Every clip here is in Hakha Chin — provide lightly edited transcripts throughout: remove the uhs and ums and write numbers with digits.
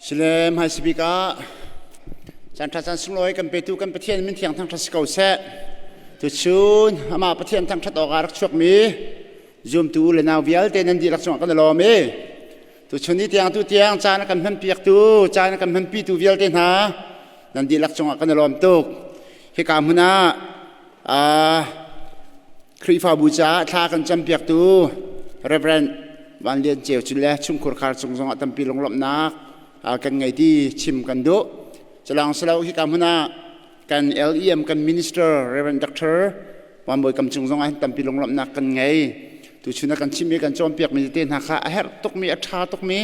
Sile hmaisa bik ah caan ṭha caan sunglawi kan petu kan Pathian min thiang thangṭhat si ko seh. Tuchun amah Pathian thangṭhat awk ah rak chuakmi zumtu le nau vialte nan dihlak cungah kan i lawm i tuchun ni tiang tu tiang caan a kan hmanpiaktu caan a kan hmanpitu vialte hna nan dihlak cungah kan i lawm tuk. Hika hmun ah Khrihfabu caah thla kan campiaktu Reverend Van Lian Ceu cu le chungkhur khar cung zongah tampi lunglawmhnak kan ngei ti chim kan duh. Culang silo hika hmun ah kan LEM kan minister Reverend Dr. Van Bawi Kam cung zongah tampi lunglawmhnak kan ngei. Tuchun ah kan chimmi kan cawnpiakmi te hna kha a herh tukmi a ṭha tukmi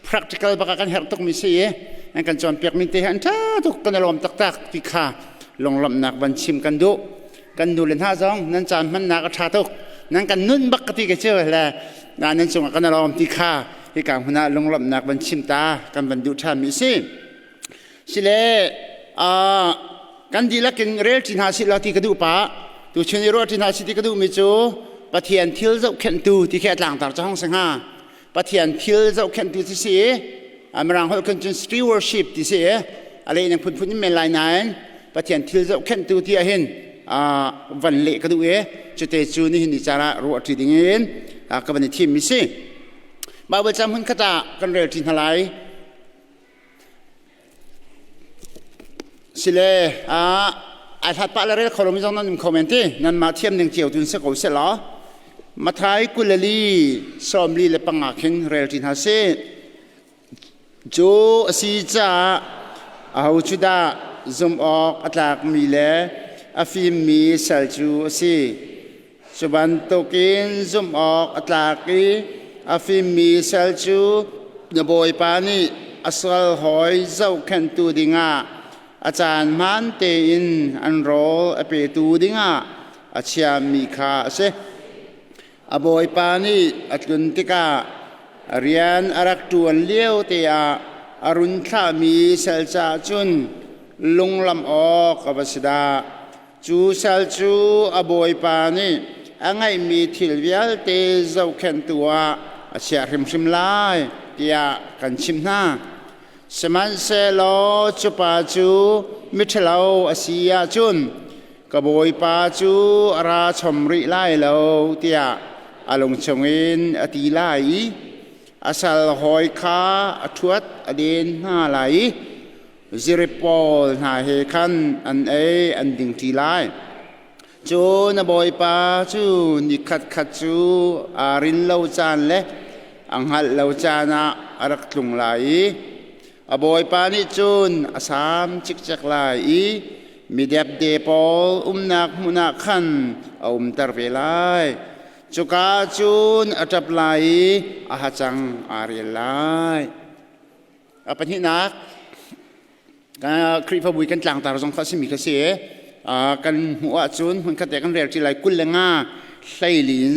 practical bak ah kan herh tukmi si i an kan cawnpiakmi te hi an ṭha tuk kan i lawm taktak ti kha lunglawmhnak van chim kan duh. Kan nu le hna zong nan caan hmannak a ṭha tuk nan kan nun bak ka ti ka cu le na nan cungah kan lawm ti kha hika hmun ah lunglawmhnak van chim ta kan van duh ṭhanmi si. Sile kan dihlak in rel ṭi hna sih law ti ka duh pah. Tuchun i ruah ṭi hna sih ti ka duhmi cu Pathian thil zohkhenhtu ti khi a tlangtar cu hong si hnga. Pathian thil zohkhenhtu ti si i Mirang holh khan cun stewardship ti si i a leh ning phunphun in men lai nain Pathian thil zohkhenhtu ti ahhin van leh ka duh i cute cu nihin ni caan ah ruah ṭi ding in ka van i thimmi si. Bible cang hmun khat ah kan rel ṭi hna lai. Sile ai hlat pah le rel kho lomi zong nan um kho men ti nanmah thiam ning cio tun si ko seh law Mathai 24 45 khin rel ṭi hna sih. Cu a si caah aho cu dah zumh awk a tlakmi le a fimmi sal cu a si? Cu bantukin zumh awk a tlak i a fimmi sal cu na bawipa nih a sal hawi zohkhenhtu dingah a caan hmaan tein an rawl a petu dingah a chiahmi kha a si. A bawipa nih a tlun tikah a rian a rak ṭuan lio te ah a run thlahmi sal caah cun lunglam awk a va si dah. Cu sal cu a bawipa nih a ngeihmi thil vialte zohkhenhtu ah a chiah hrimhrim lai tiah kan chimh hna. Sihmanhsehlaw cu pa cu miṭhalo a si ahcun ka bawipa cu a ra chom rih lai lo tiah a lung chungin a ti lai i a sal hawi kha a ṭhuat a den hna lai i Zirip pawl hna he khan an ei an ding ṭi lai. Cun a bawipa cu ni khatkhat cu aa rin lo caan le a hngalh lo caan ah a rak tlung lai i a bawipa nih cun a saam cikcek lai i midepde pawl umnak hmun ah khan a umter ve lai. Cuka cun a ṭap lai i a hacang aa rial lai. A pahnihnak, Khrihfabu kan tlangtar zong kha a simi kha si. Kan hmuh ahcun hmunkhat te kan rel ṭi lai 25 hleilin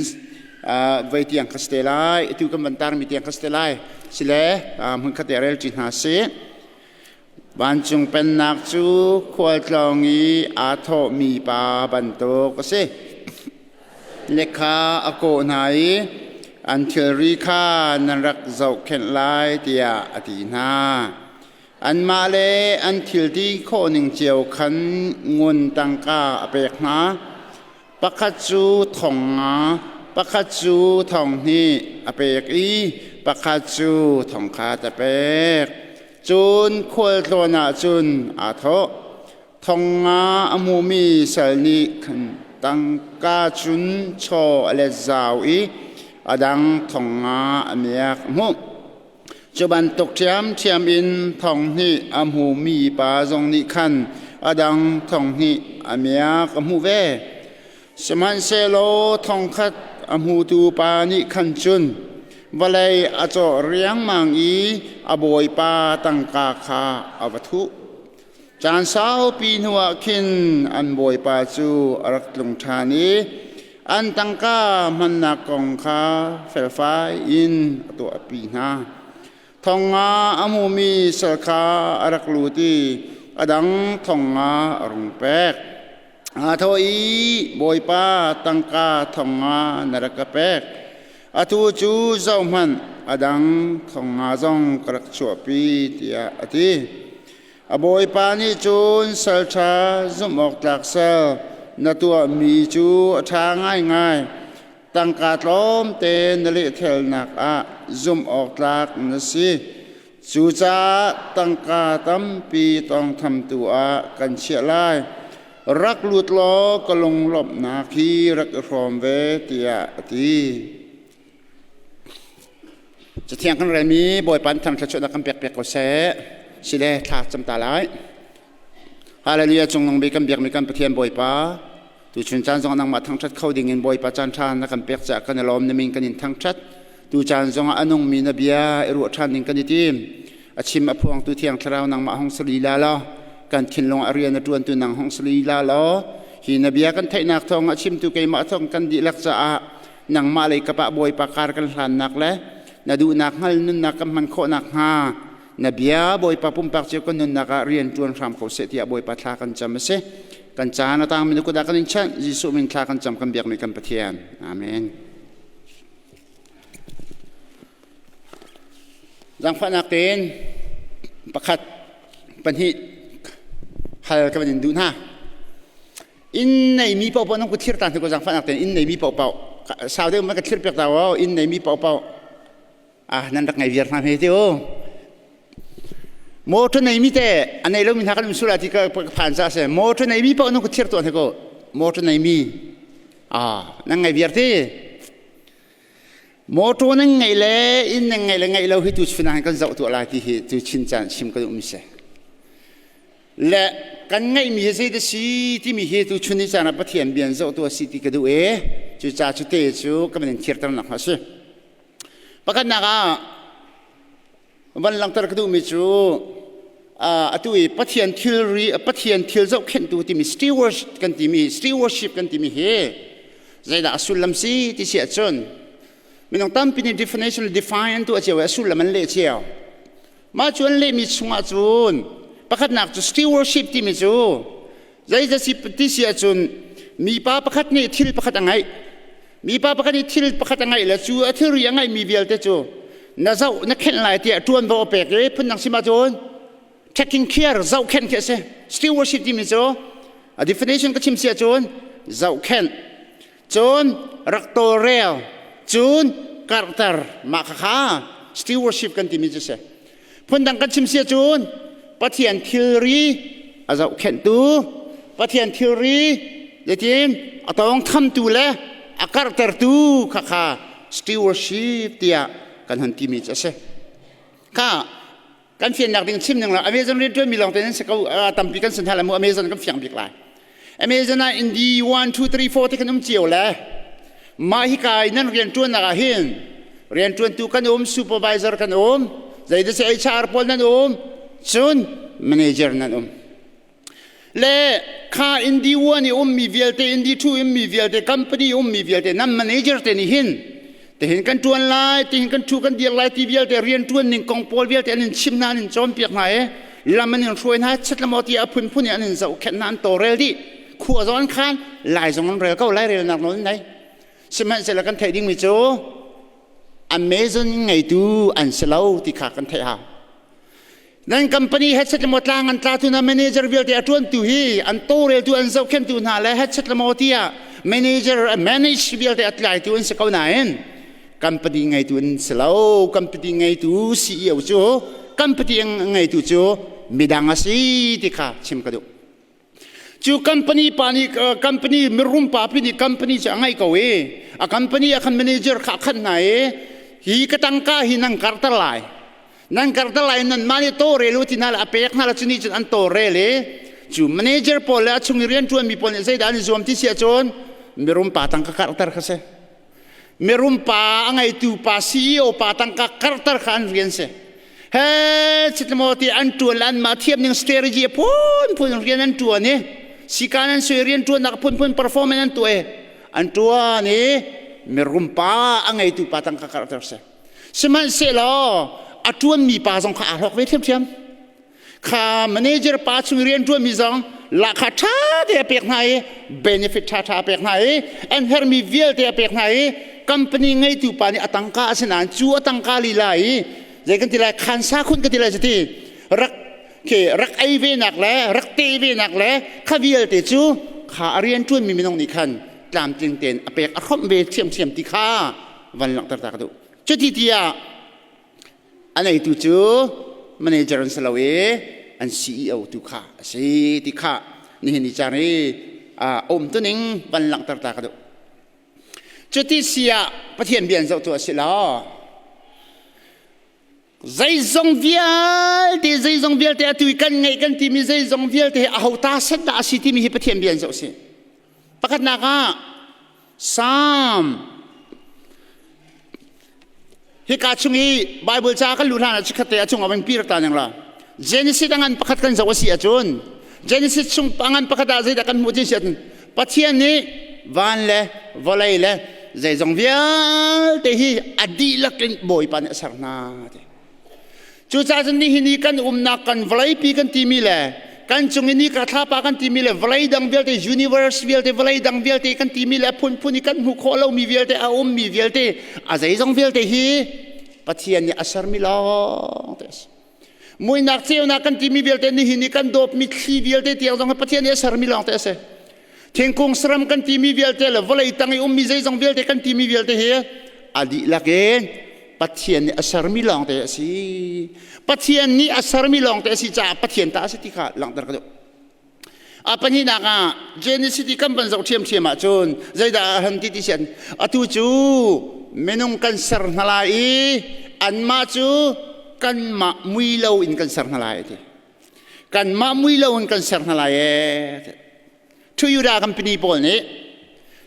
voi tiang kha si te lai. Atu kan van tarmi tiang kha si te lai. Sile hmunkhat te rel ṭi hna si. Vancung pennak cu khualtlawng i aa thawhmi pa bantuk a si. Lekha a kawh hna i an thilri kha nan rak zohkhenh lai tiah a ti hna. Anmah le an thilti khawh ning cio khan ngun tangka a pek hna. Pakhat cu thong nga, pakhat cu thong hnih a pek i pakhat cu thong khat a pek. Cun khualtlawn ah cun aa thawh. Thong nga a hmumi sal nih khan tangka cun chaw a let zau i a dang thong nga a miak a hmuh. Cu bantuk ṭhiamṭhiam in thong hnih a hmumi pa zong nih khan a dang thong hnih a miak a hmuh ve. Sihmanhsehlaw thong khat a hmutu pa nih khan cun vawlei a cawh riangmang i a bawipa tangka kha a va thuh. Caan saupi hnuah khin an bawipa cu a rak tlung ṭhan i an tangka hmannak kong kha felfai in a tuahpi hna. Thong nga a hmumi sal kha a rak lut i a dang thong nga a rung pek. Aa thawh i, Bawipa, tangka thong nga na rak ka pek. Atu cu zohhmanh, a dang 5,000 zong ka rak chuahpi tiah a ti. A bawipa nih cun sal ṭha zumh awk tlak sal na tuahmi cu a ṭha ngaingai. Tangka tlawmte na lehthelnak ah zumh awk tlak na si. Cucaah tangka tampi tawngthamtu ah kan chiah lai. Rak lut law ka lunglawmhnak hi rak i hrawm ve, tiah a ti. Cathiang kan relmi Bawipa nih thangṭhat kan pek piak ko seh. Sile thla cam ta lai. Hallelujah cungnung bik kan biakmi kan Pathian Bawipa tuchun caan zong nangmah thangṭhat kho ding in Bawipa caan ṭha na kan pek caah kan i lawm na min kan in thangṭhat. Tu caan zong ah a nungmi na bia i ruah ṭhan ding kan i tim. A chim a phuangtu Thiang Thlarau nangmah hong si lila law kan thinlung a rian a ṭuantu nang hong si lila law hi na bia kan theihnak thawng a chimtu keimah thawng kan dihlak caah nangmah lei kapah Bawipa kar kan hlannak le na duhnak hngal nunnak kan hman khawhnak hnga na bia Bawipa pumpak cio kan nunnak ah rian ṭuan hram ko seh tiah Bawipa thla kan cam a si. Kan caan a tangmi na kut ah kan in chanh. Jesuh min thla kan cam kan biakmi kan Pathian. Amen. Zaangfahnak tein pakhat pahnih hal ka van in duh hna. Inn neimi paohpaoh nan ku thlir ta hna ko zaangfahnak tein inn neimi paohpaoh sau deuh ma ka thlir piak ta o inn neimi paohpaoh ah nan rak ngei viar hna hme ti u motor neimi te a nei lomi hna kan um sula ti ka phan sa se motor neimi paoh nan ku thir tuah hna ko motor neimi ah nan ngei viar ti motor nan ngei le inn nan ngei le ngei lo hi tu chun ah kan zoh tuah lai ti hi tu chin caan chim kan um se le kan ngeihmi hi zei si timi hi tu chun ni caan ah Pathian bian zoh tu a si ti ka duh e cu ca cu te cu ka min thirter nak a si Pakhatnak ah van langhter ka duhmi cu atu i Pathian thilri Pathian thil zohkhenhtu timi stewardship kan timi stewardship kan timi hi zeidah a sullam si ti si ahcun minung tampi nih definition define an tuah cio i a sullam an leh cio. Mah cu an lehmi chungah cun pakhatnak cu stewardship timi cu Zeidah si ti si ahcun mipa pakhat nih thil pakhat a ngeih. Mipa pakhat nih thil pakhat a ngeih le cu a thilri a ngeihmi vialte cu na zoh na khenh lai tiah ṭuanvo a pek i phundang sim ahcun taking care zohkhenh khi a si. Stewardship timi cu a definition ka chim si ahcun zohkhenh cun rak tawlrel cun karhter mah khakha stewardship kan timi cu si phundang kan chim si ahcun Pathian thilri a zohkhenhtu Pathian thilri zeitin a tawngthamtu le a karhtertu khakha stewardship tiah kan hon timi cu a si kha kan fiannak ding chim ning la Amazon rian ṭuanmi lawng te nan si ko tampi kan sin hna mu Amazon kan fiang bik lai Amazon ah Indi 1 2 3 4 te kan um cio le mah hi kai nan rian ṭuannak ah hin rian ṭuantu kan um supervisor kan um zeidah si HR pawl nan um cun manager nan um le kha Indi 1 i ummi vialte Indi 2 ummi vialte company ummi vialte nan manager te nih hin tihin kan ṭuan lai tihin kan ṭhu kan dir lai ti vialte rian ṭuan ning kong pawl vialte an in chim hna an in cawnpiak hna i lam an in hruai hna chet lamaw ti a phunphun in an in zohkhenh hna an tawrel dih khua zong an khan lai zong an rel ko lai relnak nawl an nei sihmanhsehlaw kan theih dingmi cu Amazon ngeitu an si lo ti kha kan theih hau Nan company headset le maw tlang an tlatu na manager vialte a ṭuantu hi an tawlreltu an zohkhenhtu hna le headset le maw tiah manager manage vialte a tlaitu an si ko nain company ngeitu an si lo company ngeitu CEO cu company ngeitu cu midang a si ti kha chim ka duh Cu company pa nih company mirum pa pi nih company cu a ngeih ko i a company ah khan manager kha a khanh hna i hi ka tangka hi nan karter lai nan karter lai nan mah nih tawrel u ti hna le a pek hna le cu nih cun an tawrel i cu manager pawl le a chung i rianṭuanmi pawl nih zeidah an i zuam ti si ahcun mirum pa tangka karter kha si Mirum pa a ngeitu pa CEO pa tangka karter kha an rian si. He chitmaw ti an tuan le anmah thiam ning strategy a phunphun rian an tuan i sikan an sui rian tuannak phunphun performance an tuah i an tuan i mirum pa a ngeitu pa tangka karter si. Sihmanhsehlaw a tuanmi pa zong kha aa hlawk ve thiamthiam. Kha manager pa chung rian ṭuanmi zong lahkhah ṭha te a pek hna i benefit ṭhaṭha a pek hna i an herhmi vialte a pek hna i Company ngeitu pa nih a tangka a si nain cu a tangka lila i zei kan ti lai khansa khun ka ti lai ti rak ke rak ei ve nak le rak te ve nak le kha vialte cu kha a rian ṭuan mi minung nih khan tlamtling tein a pek a hrawmh ve ṭhiamṭhiam ti kha van langhter ta ka duh. Cuti tiah a neitu cu manager an si lo i an CEO tu kha a si ti kha nihin ni caan i a um tuning van langhter ta ka duh. Cuti si ah Pathian bia an zoh tu a si lo. Zeizong vialte zeizong vialte atu i kan ngeih kan timi zeizong vialte hi aho ta set dah a si timi hi Pathian bia an zoh si. Pakhatnak ah Psalm hika chung i Bible ca kan luh hlan ah chikkhat te a chung ah van pir ta ning la. Genesis a ngan pakhat kan zoh a si ahcun Genesis chung a ngan pakhat ah zeidah kan hmuh ti si ahcun Pathian nih van le vawlei le zeizong vialte hi a dihlak in Bawipa nih a ser hna ti. Cucaah cun nihin i kan umnak kan vawleipi kan timi le kan cung i nika thlapa kan timi le vawlei dang vialte universe vialte vawlei dang vialte kan timi le phunphun i kan hmuh khawh lomi vialte a ummi vialte a zeizong vialte hi Pathian nih a sermi lawng te a si. Muihnak ceunak kan timi vialte nihin i kan dawpmi thli vialte tiang zong hi Pathian nih a sermi lawng te a si. Thingkung saram kan timi vialte le vawlei tang i ummi zeizong vialte kan timi vialte hi a dihlak in Pathian nih a sermi lawng te a si. Pathian nih a sermi lawng te a si caah Pathian ta a si ti kha langhter ka duh. A pahnihnak ah Genesis i kan van zoh ṭhiamṭhiam ahcun zeidah a han ti ti sian atu cu minung kan ser hna lai i anmah cu kanmah mui lo in kan ser hna lai ti. Kanmah mui lo in kan ser hna lai ee. Toyota company pawl nih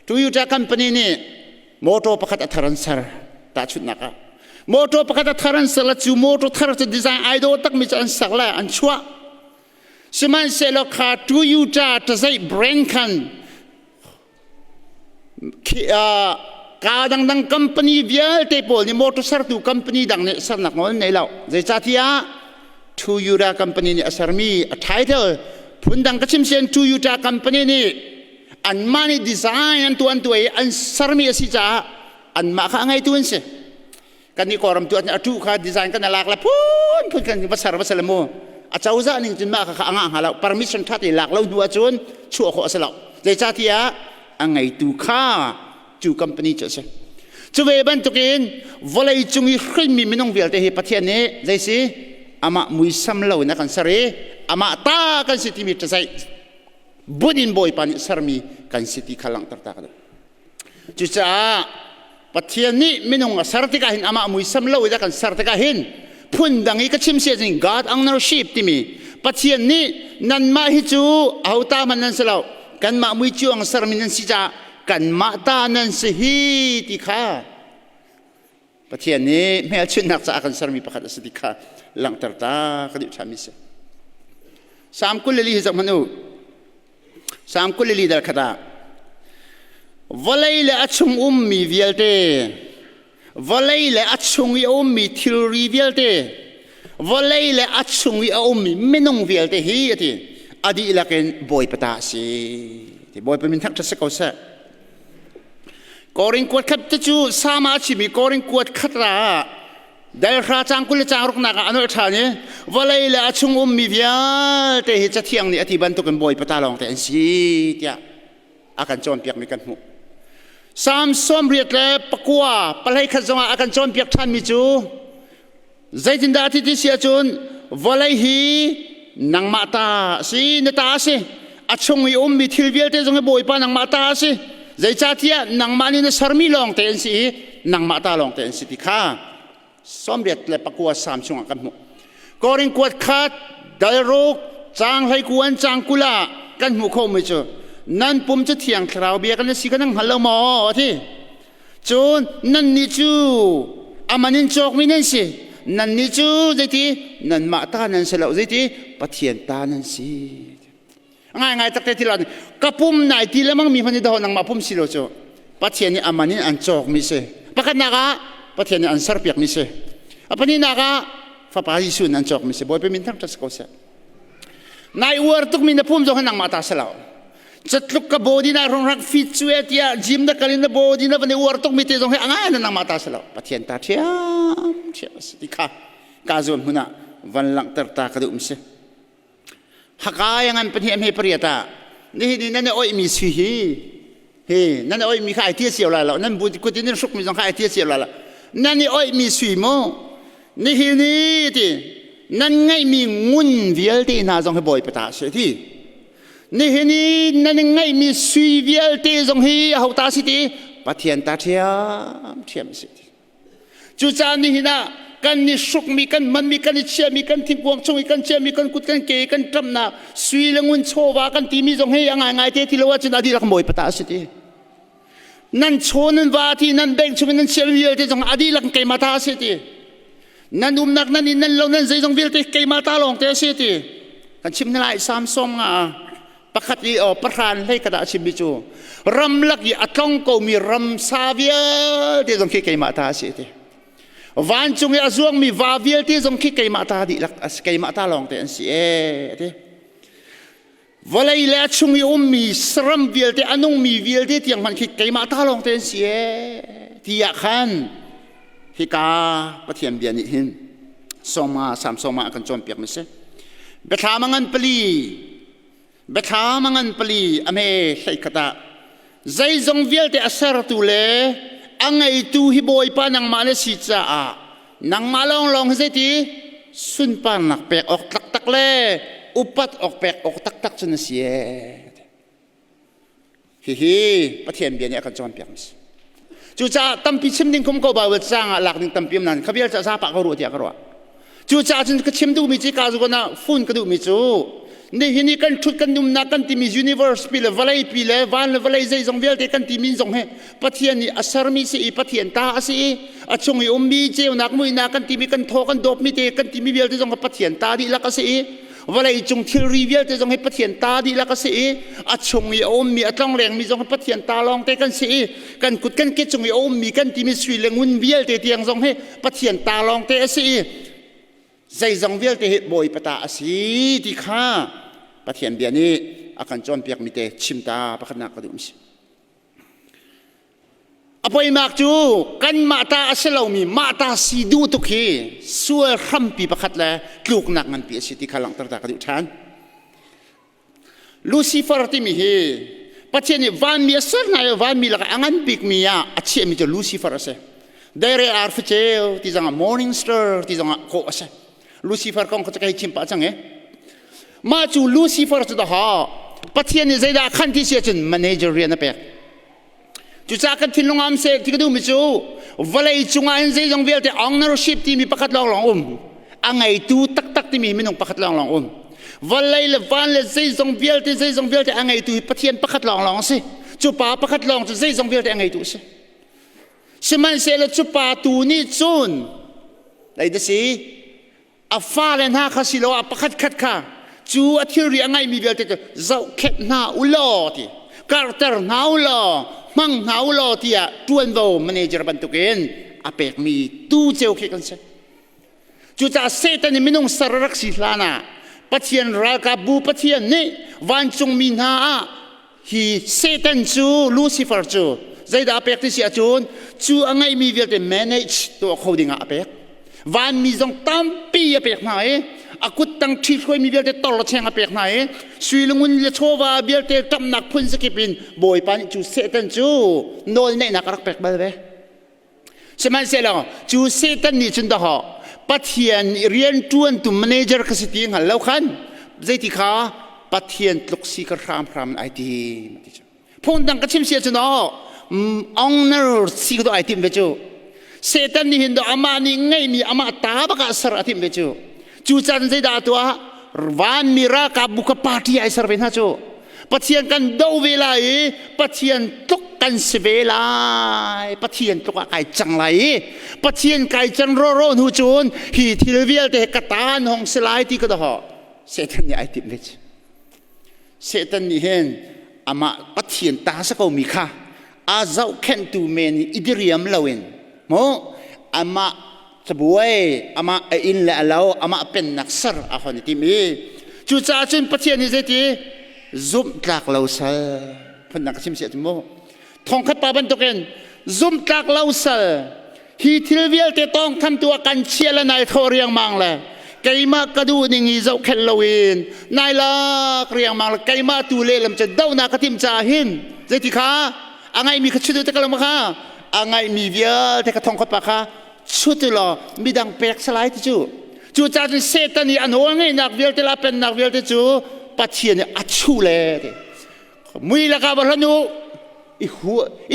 Toyota company nih motor pakhat a thar an ser tahchunhnak ah motor pakhat a thar an ser le cu motor thar cu design ai dawh takmi cu an ser le an chuah. Sihmanhsehlaw kha Toyota tazaih brand khan kaa dangdang company vialte pawl nih motor sertu company dang nih sernak nawl an nei lo. Zeicahtiah Toyota company nih a sermi a title phundang ka chim sian Toyota company nih anmah nih design an tuah an tuah i an sermi a si caah anmah kha a ngeitu an si. Kan i kawlram tu a tu kha design kan lak le phun phun kan va ser va sel mu. A cozah ning cun mah kha a ngah hnga lo. Permission ṭha te lak lo hnu ahcun chuah khawh a si lo. Zeicahtiah a ngeitu kha cu company cu a si. Cu ve bantukin vawlei cung i hrinmi minung vialte hi Pathian nih zei si amah muisam lo in a kan ser i amah ta kan si timi ṭazaih bunh in Bawipa nih sermi kan si ti kha langhter ta ka duh. Cucaah Pathian nih minung a ser tikah hin amah muisam lo in a kan ser tikah hin phundang i ka chim si ahcun God ownership timi Pathian nih nanmah hi cu aho ta hmanh nan si lo kanmah mui cuang sermi nan si caah kanmah ta nan si hi ti kha Pathian nih hmelchunhnak caah kan sermi pakhat a si ti kha langhter ta ka duh ṭhanmi si. Salm 24 hi zoh hmanh u. Salm 24 dal khat ah vawlei le a chung ummi vialte vawlei le a chung i a ummi thilri vialte vawlei le a chung i a ummi minung vialte hi a ti a dihlak in Bawipa ta a si ti Bawipa min thangṭhat si ko seh. Korin kuat khat te cu sama a chimi Korin kuat khat ra dal hra cang 20 le cang ruknak ah a nolh ṭhan i vawlei le a chung ummi vialte hi cathiang nih a ti bantukin Bawipa ta lawng te an si tiah a kan cawnpiakmi kan hmuh. Salm 89 pahlei khat zongah a kan cawnpiak ṭhanmi cu zeitindah a ti ti si ahcun vawlei hi nangmah ta a si na ta a si a chung i ummi thil vialte zong hi Bawipa nangmah ta a si zeicahtiah nangmah nih na sermi lawng te an si i nangmah ta lawng te an si ti kha 89 Salm chungah kan hmuh. Korin kuat khat dal ruk caang 19 caang 20 ah kan hmuh khomi cu nan pum cu thiang thlarau bia kan si kan hngal lo maw a ti. Cun nannih cu aman in cawkmi nan si. Nannih cu zeiti nanmah ta nan si lo zeiti Pathian ta nan si. Ngai ngai takte ti lo ka pum nai ti lemang mi hmanh daw nangmah pum si lo cu Pathian nih aman in an cawkmi si. Pakhatnak ah Pathian nih an serpiakmi si. A pahnihnak ah Fapa Jesuh in an cawkmi si. Bawipa min thangṭhat si ko seh. Nai uar tukmi na pum zong hi nangmah ta si lo. Catluk ka body na rong rak fit cu e tiah gym na kal in na body na van i uar tuk mi te zong hi angai na nangmah ta si lo. Pathian ta ṭhiam ṭhiam a si ti kha ka zawn hmun ah van langhter ta ka duh si. Hakai ngan pahnih hme pariat ah nihin i nan i oih mi si hi hi nan i oih mi kha ai tia cio lai lo nan bu kut in nan hruk mi zong kha ai tia cio lai lo nan i oih mi sui mu nihin i ti nan ngeihmi ngun vialte hna zong hi Bawipa ta a si ti nihin i nan ngeihmi sui vialte zong hi aho ta si ti Pathian ta ṭhiam ṭhiam a si ti Cucaah nihin ah kan i hrukmi, kan hmanmi, kan i chiahmi, kan thingkuang chung i kan chiahmi, kan kut kan ke i kan ṭamnak sui le ngun chawva kan timi zong hi a ngaingai te ti lo ahcun a dihlak mawi pata a si ti. Nan chaw nan va ti nan bank chung i nan chiahmi vialte zong a dihlak keimah ta a si ti. Nan umnak nan inn nan lo nan zeizong vialte keimah ta lawng te a si ti. Kan chim hna lai Samsung nga pakhat i aw pahran hlei ka dah chimmi cu ramlak i a tlong komi ramsa vialte zong khi keimah ta a si ti vancung i a zuangmi va vialte zong khi keimah ta dihlak a si keimah ta lawng te an si e ti vawlei le a chung i ummi saram vialte a nungmi vialte tiang hmanh khi keimah ta lawng te an si e tiah khan hika Pathian bia nih hin sawma sam sawma a kan cawnpiak mi si biathlam a ngan pali biathlam a ngan pali a me hlei khat ah zeizong vialte a sertu le a ngeitu hi Bawipa nangmah na si caah nangmah lawnglawng hi zeiti sunparnak pek awk taktak le upat awk pek awk taktak cu na si ee Hihi Pathian bia nih a kan cawnpiak mi si. Cucaah tampi chim ding kum ko Bible caang ah lak ding tampi um nain kha vial ca zapa ka ruah tiah ka ruah. Cucaah cun ka chim duhmi cu ka zuan ah phone ka duhmi cu nihin i kan ṭhut kan numnak kan timi universe pi le vawlei pi le van le vawlei zeizong vialte kan timi zong hi Pathian nih a sermi si i Pathian ta a si i a chung i ummi ceunak muihnak kan timi kan thaw kan dawpmi te kan timi vialte zong kha Pathian ta dihlak a si i vawlei cung thilri vialte zong hi Pathian ta dihlak a si i a chung i a ummi a tlonglengmi zong hi Pathian ta lawngte kan si i kan kut kan ke cung i a ummi kan timi sui le ngun vialte tiang zong hi Pathian ta lawngte a si i zeizong vialte hi Bawipa ta a si ti kha Pathian bia nih a kan cawnpiakmi te chim ta pakhatnak ka duh si. A poinak cu kanmah ta a si lomi mah ta si duh tuk hi sual hrampi pakhat le tluknak nganpi a si ti kha langhter ta ka duh ṭhan. Lucifer timi hi Pathian nih vanmi a ser hna i vanmi lakah a ngan bikmi ah a chiahmi cu Lucifer a si. Deire arfi ceu ti zongah morning star ti zongah kawh a si. Lucifer kong kha cu ka hei chim pah cang i. Mah cu Lucifer cu dah Pathian nih zeidah a khan ti si ahcun manager rian a pek. Cucaah kan thinlung ah um seh ti ka duhmi cu vawlei cungah hin zeizong vialte ownership timi pakhat lawnglawng um. A ngeitu taktak timi minung pakhat lawnglawng um. Vawlei le van le zeizong vialte zeizong vialte a ngeitu hi Pathian pakhat lawnglawng a si. Cu pa pakhat lawng cu zeizong vialte a ngeitu a si. Sihmanhsehlaw cu pa tu nih cun lei si a fale hna kha siloah pakhat khat kha cu a thilri a ngeihmi vialte cu zohkhenh hna u law ti karhter hna u law hmang hna u law tiah ṭuanvo manager bantukin a pekmi tu ceu khi kan si. Cucaah Satan i minung ser rak si hlan ah Pathian ralkapbu Pathian nih vancungmi hna ah hi Satan cu Lucifer cu zeidah a pek ti si ahcun cu a ngeihmi vialte manage tuah kho dingah a pek. Vanmi zong tampi a pek hna i a kuttang ṭhihruaimi vialte tor le cheng a pek hna i sui le ngun le chawva vialte ṭamnak phun zakip in Bawipa nih cu Satan cu nawl neihnak a rak pek bal ve. Sihmanhsehlaw cu Satan nih cun dahawh Pathian rianṭuantu manager ka si ti hngal lo khan zeiti kha Pathian tluk si ka hramhram in ai tim ti cu. Phundang ka chim si ahcun aw owner si ka ai tim ve cu. Satan nih hin do amah nih ngeihmi amah ta bak ah ser a timh ve cu. Cu caan zeidah a tuah? Vanmi ralkapbu kha party ai ser ve hna cu. Pathian kan do ve lai i Pathian tluk kan si ve lai. Pathian tluk ah kai cang lai i Pathian kai can rawraw hnu cun hi thil vialte ka ta an hong si lai ti ka doho. Satan nih ai timh ve cu. Satan nih hin amah Pathian ta sa ko mi kha a zohkhenhtu men i diriam loin mu amah cabuai amah a inn le a lo amah pennak ser a hon i tim i cucaah cun Pathian nih zeiti? Zumhtlak lo sal phundang ka chim si ahcun mu thongkhat pa bantukin zumhtlak lo sal hi thil vialte tawng thamtu ah kan chia le nai thaw riangmang le keimah ka duh ning i zohkhenh loin nai lak riangmang le keimah tu lehlam cu dohnak ka timh caah hin zeiti kha a ngaihmi kha chut te ka lo kha a ngaihmi vialte ka thongkhat pa kha chut law midang pek salai ti cu cucaah cun Satan i a nawl ngeihnak vialte le a pennak vialte cu Pathian nih a chuh le ti mui lakah va hlan u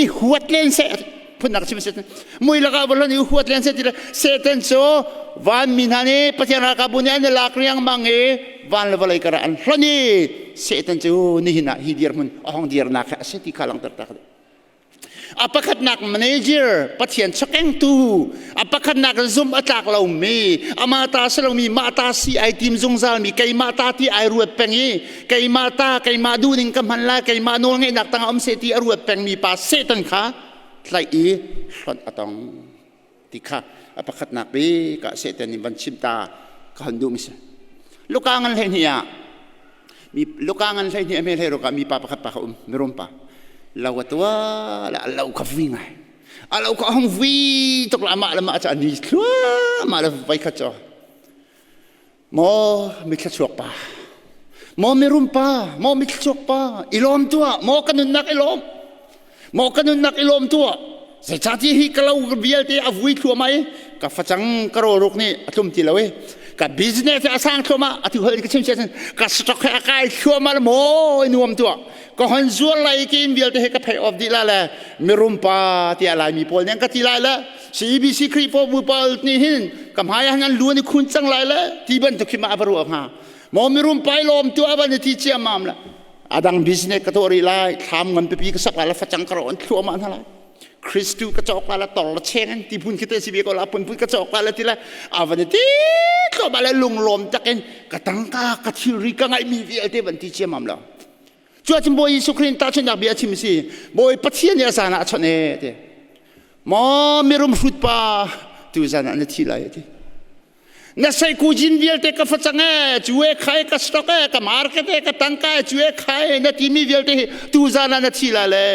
i huat len seh phunnak chim seh mui lakah va hlan i huat len seh ti le Satan cu vanmi hna nih Pathian ralkapbu nih an i lak riangmang i van le vawlei karah an hlonh i Satan cu nihin ah hi dirhmun a hong dirnak hi a si ti kha langhter ta A pakhatnak manager, Pathian chakengtu, a pakhatnak zumh a tlak lomi, amah ta si lomi, mah ta si ai tim zungzalmi, keimah ta ti ai ruat peng i, keimah ta, keimah duhning ka hman lai, keimah nawl ngeihnak tangah um seh ti a ruat pengmi pa Satan kha tlaih i hlonh a tong. Ti kha a pakhatnak bik ah Satan nih van chim ta ka hon duhmi si. Luka ngan 12 ah mi luka ngan 12 a hme hlei ruk ah mipa pakhat pa kha um mirum pa lo a tua le a lo kha vui ngai a lo kha hong vui tuk la amah le mah cu a ni thluahmah le voi khat cu maw mithla pa maw mirum pa maw mithla pa i lawm tuah maw ka nunnak i lawm maw ka nunnak i lawm tuah zeicahtiah hi ka lo vialte a vui thluahmah i ka facang ka rawlruk nih a tlum ti lo i ka business a sang thluahmah atu hal ka chim sia ka stock he a kai thluahmah le maw i nuam tuah ka hon zuar lai ke in vialte he ka pay off dih la le mirum pa tiah laimi pawl nih an ka ti lai le CBC Khrihfabu pawl nih hin ka hmai ah an lu an i khun cang lai le ti bantuk khi ma a va ruah hnga maw mirum pa i lawm tu a van i ti ciammam le adang business ka tuah rih lai thlam ngan pipi ka sak lai la facang ka ro an thluahmah hna lai Kristu ka cawk lai la tor la cheng an ti phun khi te si ve ko la phun phun ka cawk lai la ti la avan ti thluahmah le lunglawm takin ka tangka ka thilri ka ngaihmi vialte van ti ciammam lo cu ahcun Bawi Jesuh Khrist tahchunhnak bia a chim si Bawi Pathian nih a zan ah a chawnh e ti maw mirum hrut pa tu zan ah na thi lai ti na seikujin vialte ka facang e cu e khai ka stock e ka market e ka tangka e cu e khai na timi vialte hi tu zan ah na thi la le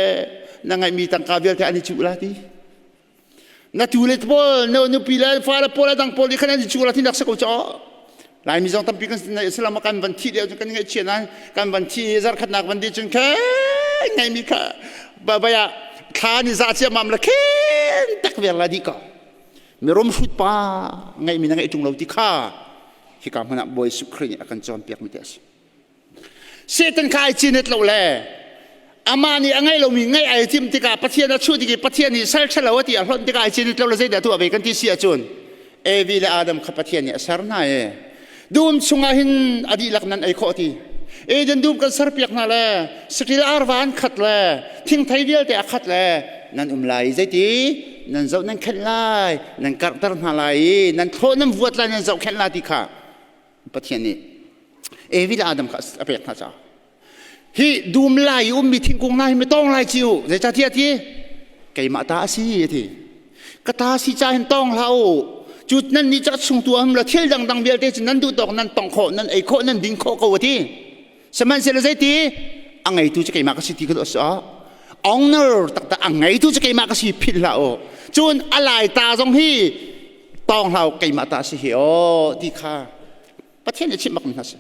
na ngaihmi tangka vialte an i cuh la ti na tu le pawl na nupi le fale pawl a dang pawl nih khan an i cuh la ti nak si ko caw Laimi zong tampi kan Islam kan van thi deuh kan ngaihchia nain kan van thi zarkhatnak van di cun khe ngaimi kha baya thla ni za ciammam la khen tak ver la di ko mirum hrut pa ngeihmi na ngeih ṭung lo ti kha hika hmun ah Bawi Jesuh Khrih nih a kan cawnpiak mi te a si. Satan kha ai cinet lo le amah nih a ngeih lomi ngeih ai tim tikah Pathian a chuh tik i Pathian nih sal ṭhalo a ti a hlonh tikah ai cinet lo le zeidah tuah ve kan ti si ahcun Evi le Adam kha Pathian nih a ser hna i dum chungah hin a dihlak nan ei khawh ti Eden dum kan serpiak hna le saṭil arva an khat le thingthei vialte a khat le nan um lai i zeiti nan zoh nan khenh lai nan karhter hna lai i nan thlawh nan vuat lai nan zohkhenh lai ti kha Pathian nih Evi le Adam kha a pek hna caah hi dum lai i ummi thingkung hna hi mi tawng lai ci u zeicahtiah ti keimah ta a si a ti ka ta si ca hin tawng hlah u cu nan nih cu a chung tu am la thil dangdang vialte cu nan duh tawk nan tong khawh nan ei khawh nan ding khawh ko a ti sihmanhsehlaw zeiti a ngeitu cu keimah ka si ti ka duh a owner taktak a ngeitu cu keimah ka si philh hlah u cun a lai ta zong hi tawng hlah u keimah ta si hi aw ti kha Pathian nih chimh bak mi hna si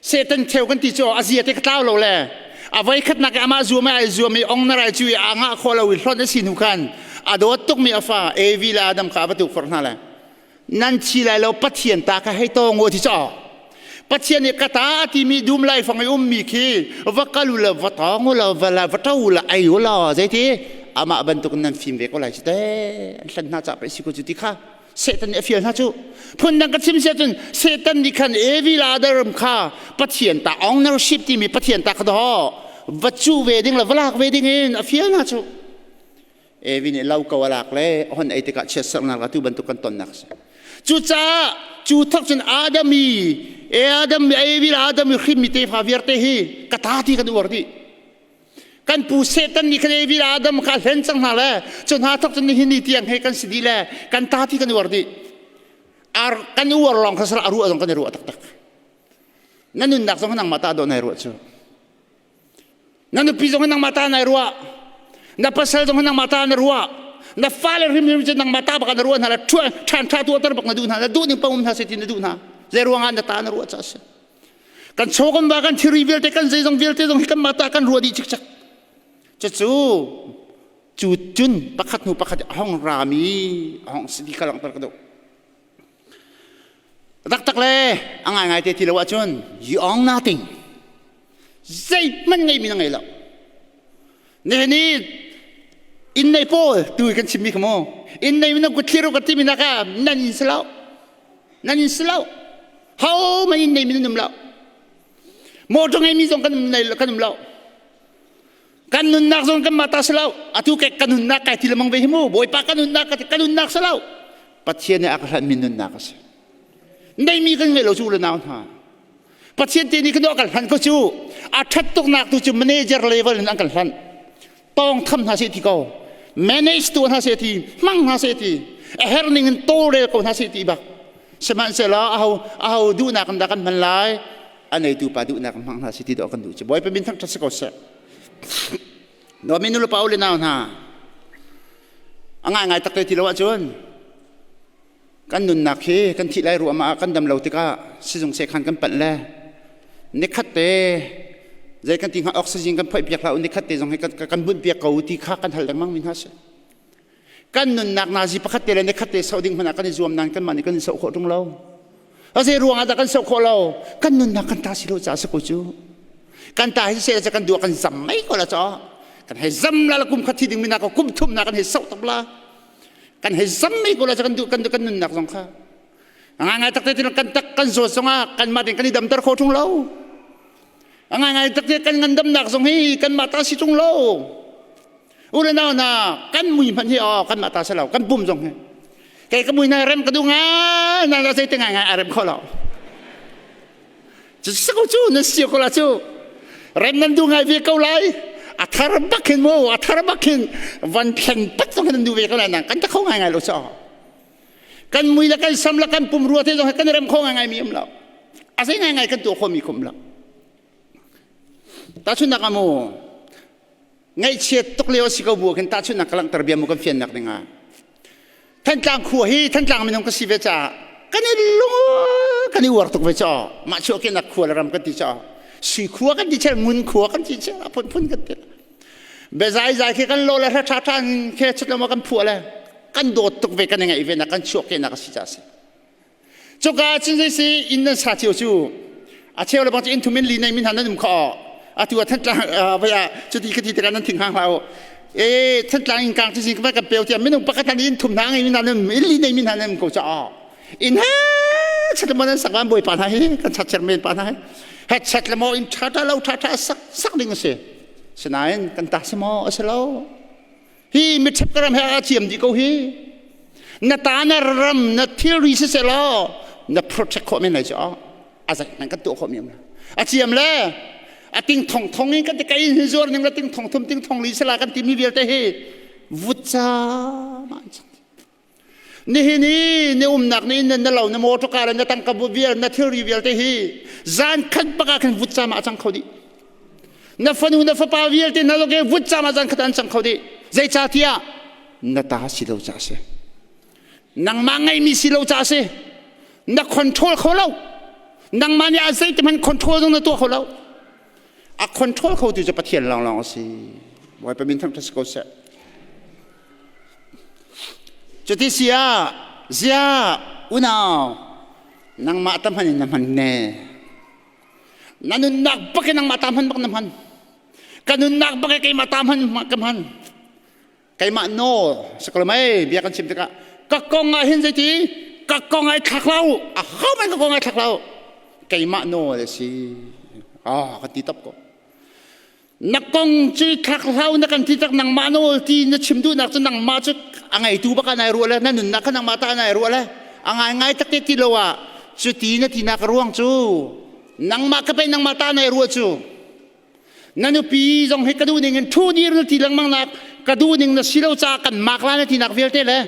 Satan theu kan ti cu a zia te ka tlau lo le a voi khatnak i amah zuam ai zuam i ong na rai cu i a ngah kho lo i hlonh a si hnu khan a dawt tukmi a fa Evi le Adam kha a va tukforh hna le nan thi lai lo Pathian ta kha hei tawng u ti caw Pathian nih ka ta a timi dum lai fang i ummi khi va kal u la va tawng u la va la va to u la ei u la zeiti amah bantuk nan fim ve ko lai cu te an hlan hna ca pe si ko cu ti kha Satan nih a fial hna cu phundang ka chim sia cun Satan nih khan Evi la Adam kha Pathian ta ownership timi Pathian ta kha daw va cu ve ding le va lak ve ding in a fial hna cu Evi nih lo ko a lak le hon ei tikah chiatserhnak la tu bantuk kan tonnak a si cucaah cu thok cun Adam i Adam Evi le Adam i hrimmi tefa vialte hi ka ta ti kan uar dih Kan pu Satan nih khan Evi le Adam kha a hlen cang hna le cu hna thok cun nihin ni tiang he kan si dih le kan ta ti kan uar dih. Ar kan uar lawng kha sal a ruah zong kan i ruah taktak. Na nunnak zong nangmah ta dawh nai ruah cu. Na nupi zong nangmah ta nai ruah. Na pasal zong nangmah ta na ruah. Na fale hrimhrim cu nangmah ta bak na ruah hna la ṭhan ṭha tuahter bak na duh hna. Na duh ning paoh um hna seh ti na duh hna. Zei ruangah na ta na ruah ca a si. Kan chaw kan va kan thilri vialte kan zeizong vialte zong hi kan mah ta kan ruah dih cikcek. Cucu cu cun pakhat hnu pakhat a hong rami a hong si ti kha langhter ka duh. Taktak le a ngaingai te ti lo ahcun you own nothing. Zeihmanh ngeimi na ngei lo. Nihin i inn nei pawl tu kan chimmi kha mu. Inn nei na kut thlir ka timi nak ah nan in si lo. Nan in si lo. Ho man inn neimi nan um lo. Motor ngeimi zong kan um kan um lo. Kan nunnak zong kan mah ta si lo. Atu ke kan nunnak kai ti lemang ve hi mu. Bawipa kan nunnak kan nunnak si lo. Pathian nih a ka hlanmi nunnak a si. Neimi kan ngei lo cu le nau hna. Pathian te nih kan kan hlan ko cu. A ṭhat tuknak tu cu manager level in an kan hlan. Tawng tham hna seh ti ko. Manage tu hna seh ti, hmang hna seh ti. A her ning in tawlrel ko hna seh ti bak. Sihmanhsehlaw aho aho duhnak in dah kan hman lai? A neitu pa duhnak in hmang hna seh ti dawh kan duh cu. Bawipa min thangṭhat si ko seh. Nomi nu le pa u le nau hna a ngaingai tak te ti lo ahcun kan nunnak hi kan thih lai ruah ah kan dam lo tikah sizung sekhan kan panh le nikhat te zei kan ti hnga oxygen kan phoih piak hlah u nikhat te zong hi kan bunh piak ko ti kha kan hal lengmang mi hna si kan nunnak nazi pakhat te le nikhat te soh ding hmanh ah kan i zuam nain kanmah nih kan i soh khawh ṭung lo a zei ruang ah dah kan soh khawh lo kan nunnak kan ta si lo ca si ko cu kan ta hi se kan duah kan zam mai ko la cho kan hei zam la la kum khat thi ding mi na ko kum thum na kan hei soh tak la kan hei zam mai ko la kan duh kan kan nunnak zong kha ngai ngai tak te kan tak kan zawt zong ah kan mah ding kan i damter kho ṭung lo a ngai ngai tak te kan ngandamnak zong hi kan mah ta si ṭung lo u le nau na kan mui hmanh hi aw kan mah ta si lo kan pum zong hi kei ka mui na rem ka duh ngai na la zei te ngai ngai a rem kho lo cu ko cu na si ko la cu rem nan duh ngai ve ko lai a thar bak hin mu a thar bak hin van thlen pat zong hin nan duh ve ko lai na kan ta kho ngai ngai lo cho kan mui le kan sam le kan pum rua te zong kan rem kho ngai ngai mi um lo a zei ngai ngai kan tuah kho mi khum lo tahchunhnak amu ngaihchiat tuk lio si ko bu khin tahchunhnak ka langhter bia mu kan fiannak ding ah Thantlang khua hi Thantlang minung ka si ve caah kan i lung kan i uar tuk ve caw mah chuah kinak khua le ram kan ti caw sui khua kan ti chel ngun khua kan ti chel a phunphun kan ti bezai zai khi kan lo le hra tha tha khe chut lo kan phuah le kan dawt tuk ve kan i ngaih ve na kan chuah kinak a si ca si Cuka cun zei si inn nan sa cio cu a cheu le bang cu inn thum in li nei min hna nan um kho atu ah Thantlang vai ah cuti khati tikah nan thing hang hlah u e Thantlang in kang cu sin kan peu tiah minung pakhat hna inn thum hna ngei min hna nan inn li nei min hna nan um ko ca inn he chat mo nan sak van bawipa hna hi kan chat chairman pa hna hi he chat le mo in tha tha lo tha tha sak sak ding a si sinain kan ta si maw a si lo Hi miṭhep ka ram he a thiam dih ko hi. Na ta na ram na thilri siseh law na protect khawh men lai cu a zeih hmanh kan tuah khawh mi um a ciam le a ting thong thong in kan ti kai hin zuar ning la ting thong thum ting thong li sala kan ti mi vialte hi vutca ma an chang nihin i na umnak ni na lo na motor car na tangka bu vial na thilri vialte hi zan khat bak ah khan vutca ma a cang kho dih na fanu na fapa vialte na loke vutca ma zan khat an cang kho dih zeicahtiah na ta si lo ca si nangmah ngeimi si lo ca si na control kho lo nangmah nih a zei te hmanh control zong na tuah kho lo a control kho tu cu Pathian lawnglawng a si Bawipa min thangṭhat si ko seh Cuti si ah zia unau nangmah ta hman in na hman ne. Na nunnak bak in nangmah ta hman bak na hman. Ka nunnak bak in keimah ta hman ka hman. Keimah nawl sakal mei bia kan chim tikah ka kong ah hin zeiti ka kong ai thlak lo a ho man ka kong ai thlak lo keimah nawl a si ah ka ti top ko Na kong cu thlak hlau na kan ti tak nangmah nawl ti na chim duhnak cu nangmah cu a ngeitu bak ah nai ruah le na nunnak kha nangmah ta nai ruah le a ngaingai tak te ti lo ah cu ti na tinak ruang cu nangmah ka pei nangmah ta nai ruah cu na nupi zong hi ka duh ning in thu dir na ti lengmang nak ka duh ning na si lo ca kan mak la na tinak vialte le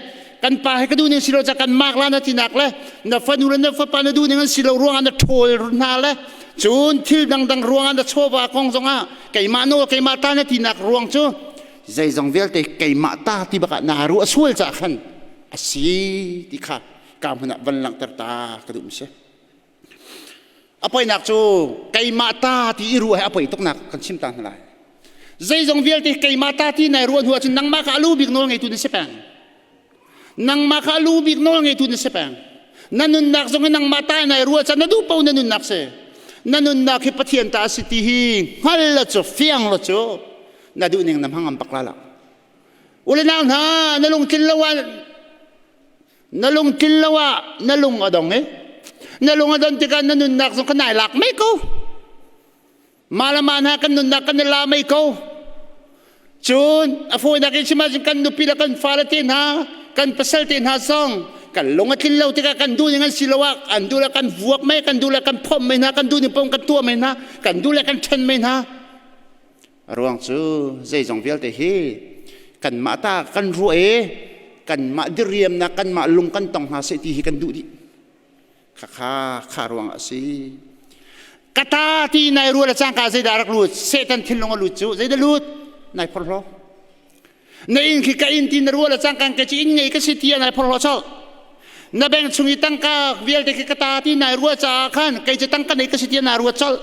kan pa hi ka duh ning si lo ca kan mak la na tinak le na fanu le na fapa na duh ning an si lo ruangah na ṭhawl hna le. Cun thil dangdang ruangah na chawva kong zongah keimah nawl keimah ta na tinak ruang cu zeizong vialte keimah ta ti bakah naa ruah sual caah khan a si ti kha ka hmun ah van langhter ta ka duh mi si. A poinak cu keimah ta ti i ruah he a poi tuknak kan chim ta hna lai. Zeizong vialte keimah ta ti nai ruah hnu ahcun nangmah kha a lu bik nawl ngeitu na si peng. Nangmah kha a lu bik nawl ngeitu na si peng. Na nunnak zong hi nangmah ta nai ruah caan na duh paoh na nunnak si. Na nunnak hi Pathian ta a si ti hi hngal la cu fiang la cu na duh ning na hmang ngam bak la lo. Ule nau hna na lungtlin lo ah na lungtlin lo ah na lung a dong i na lung a don tikah na nunnak zong kha nai lak mei ko. Mah le mah hna kan nunnak kan i la mei ko. Cun a fawinak in chim ahcun kan nupi le kan fale te hna, kan pasal te hna zong kan lung a tlin lo tikah kan duh ning an si lo ah an duh le kan vuak mei, kan duh le kan phomh mei hna, kan duh ning paoh kan tuah mei hna, kan duh le kan ṭhen mei hna. A ruang cu zeizong vialte hi kanmah ta kan ruah i kanmah diriamnak kanmah lung kan tong hna seh ti hi kan duh dih. Khakha kha ruang a si. Ka ta ti nai rual le cangka zeidah rak lut Satan thinlung a lut cu zeidah lut nai phorhlaw. Na inn khi ka inn ti na rual le cangka ke ci inn ngei ka si ti nai phorhlaw chol. Na bank chung i tangka vialte khi ka ta ti nai ruah caah khan kei cu tangka nei ka si ti na ruat chol.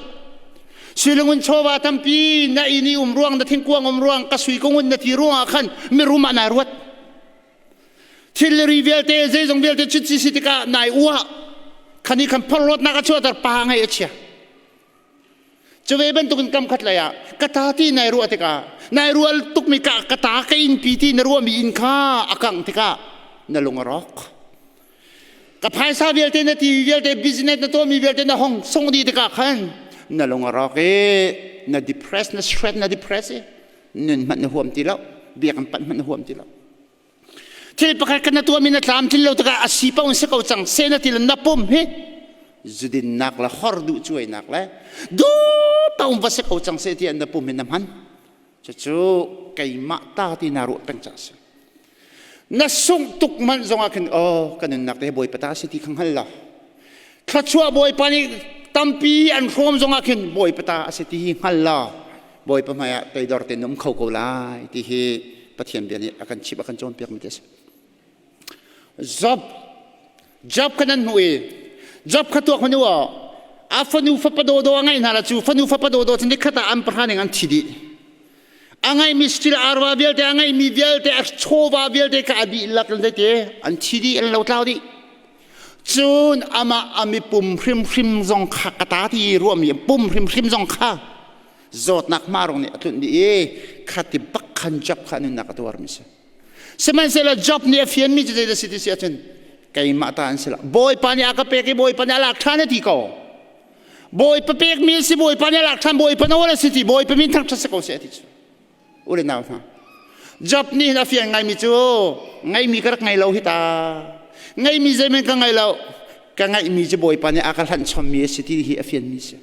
Suilungun chawva tampi na inn i um ruang na thingkuang um ruang ka sui ka ngun na ti ruangah khan mirum ah nai ruat. Thilri vialte zeizong vialte cuti si tikah nai uah khani khan phorhlawtnak a chuahter pa ngei a chia. Cu ve bantukin kam khat lei ah ka ta ti nai ruah tikah nai rual tukmi ka ka ta ka innpi ti na ruahmi inn kha a kangh tikah na lung a rawk. Ka phaisa vialte na ti vialte business na tuahmi vialte na hong sung dih tikah khan na lung a rawk i na depress na stress na depress i nun hmanh na huam ti lo biakinn panh hmanh na huam ti lo. Thil pakhat kan na tuahmi na tlamtlin lo tikah a si paoh in si ko cang seh na ti le na pum hi zudinnak le hor duh cuainak le duh paoh va si ko cang seh tiah na pum hi na hman. Cucu keimah ta ti naa ruah peng caah a si. Na sungh tuk manh zongah khin oh ka nunnak te Bawipa ta a si ti kha hngal law thluachuah Bawipa nih tampi an hrawm zongah khin Bawipa ta a si ti hi hngal law Bawipa hmaiah toidor tein um kho ko lai ti hi Pathian bia nih a kan chimh a kan cawnpiakmi ti a si. Job Job kha nan hmuh i Job kha tuak hmanh u aw a fanu fapa dawdawh a ngeih hna la cu fanu fapa dawdawh cu nikhat ah an pahra ning an thi dih. A ngeihmi stil arva vialte a ngeihmi vialte a chawva vialte kha a dihlak in zeiti an thi dih an lotlau dih. Cun amah a mipum hrimhrim zong kha ka ta ti ruahmi pum hrimhrim zong kha zawtnak hmarung nih a tlunh dih i khati bak khan Job kha nunnak a tuarmi si. Sihmanhsehlaw Job nih a fianmi cu zeidah si ti si ahcun keimah ta an si lo. Bawipa nih a ka pek i Bawipa nih a lak ṭhan a ti ko. Bawipa pekmi a si Bawipa nih a lak ṭhan Bawipa nawl a si ti Bawipa min thangṭhat si ko seh a ti cu. U le nau hna. Job nih hin a fian ngaimi cu ngeimi ka rak ngei lo hi ta. Ngeimi zeihmanh ka ngei lo. Ka ngeihmi cu Bawipa nih a ka hlanh chommi a si ti hi a fianmi si.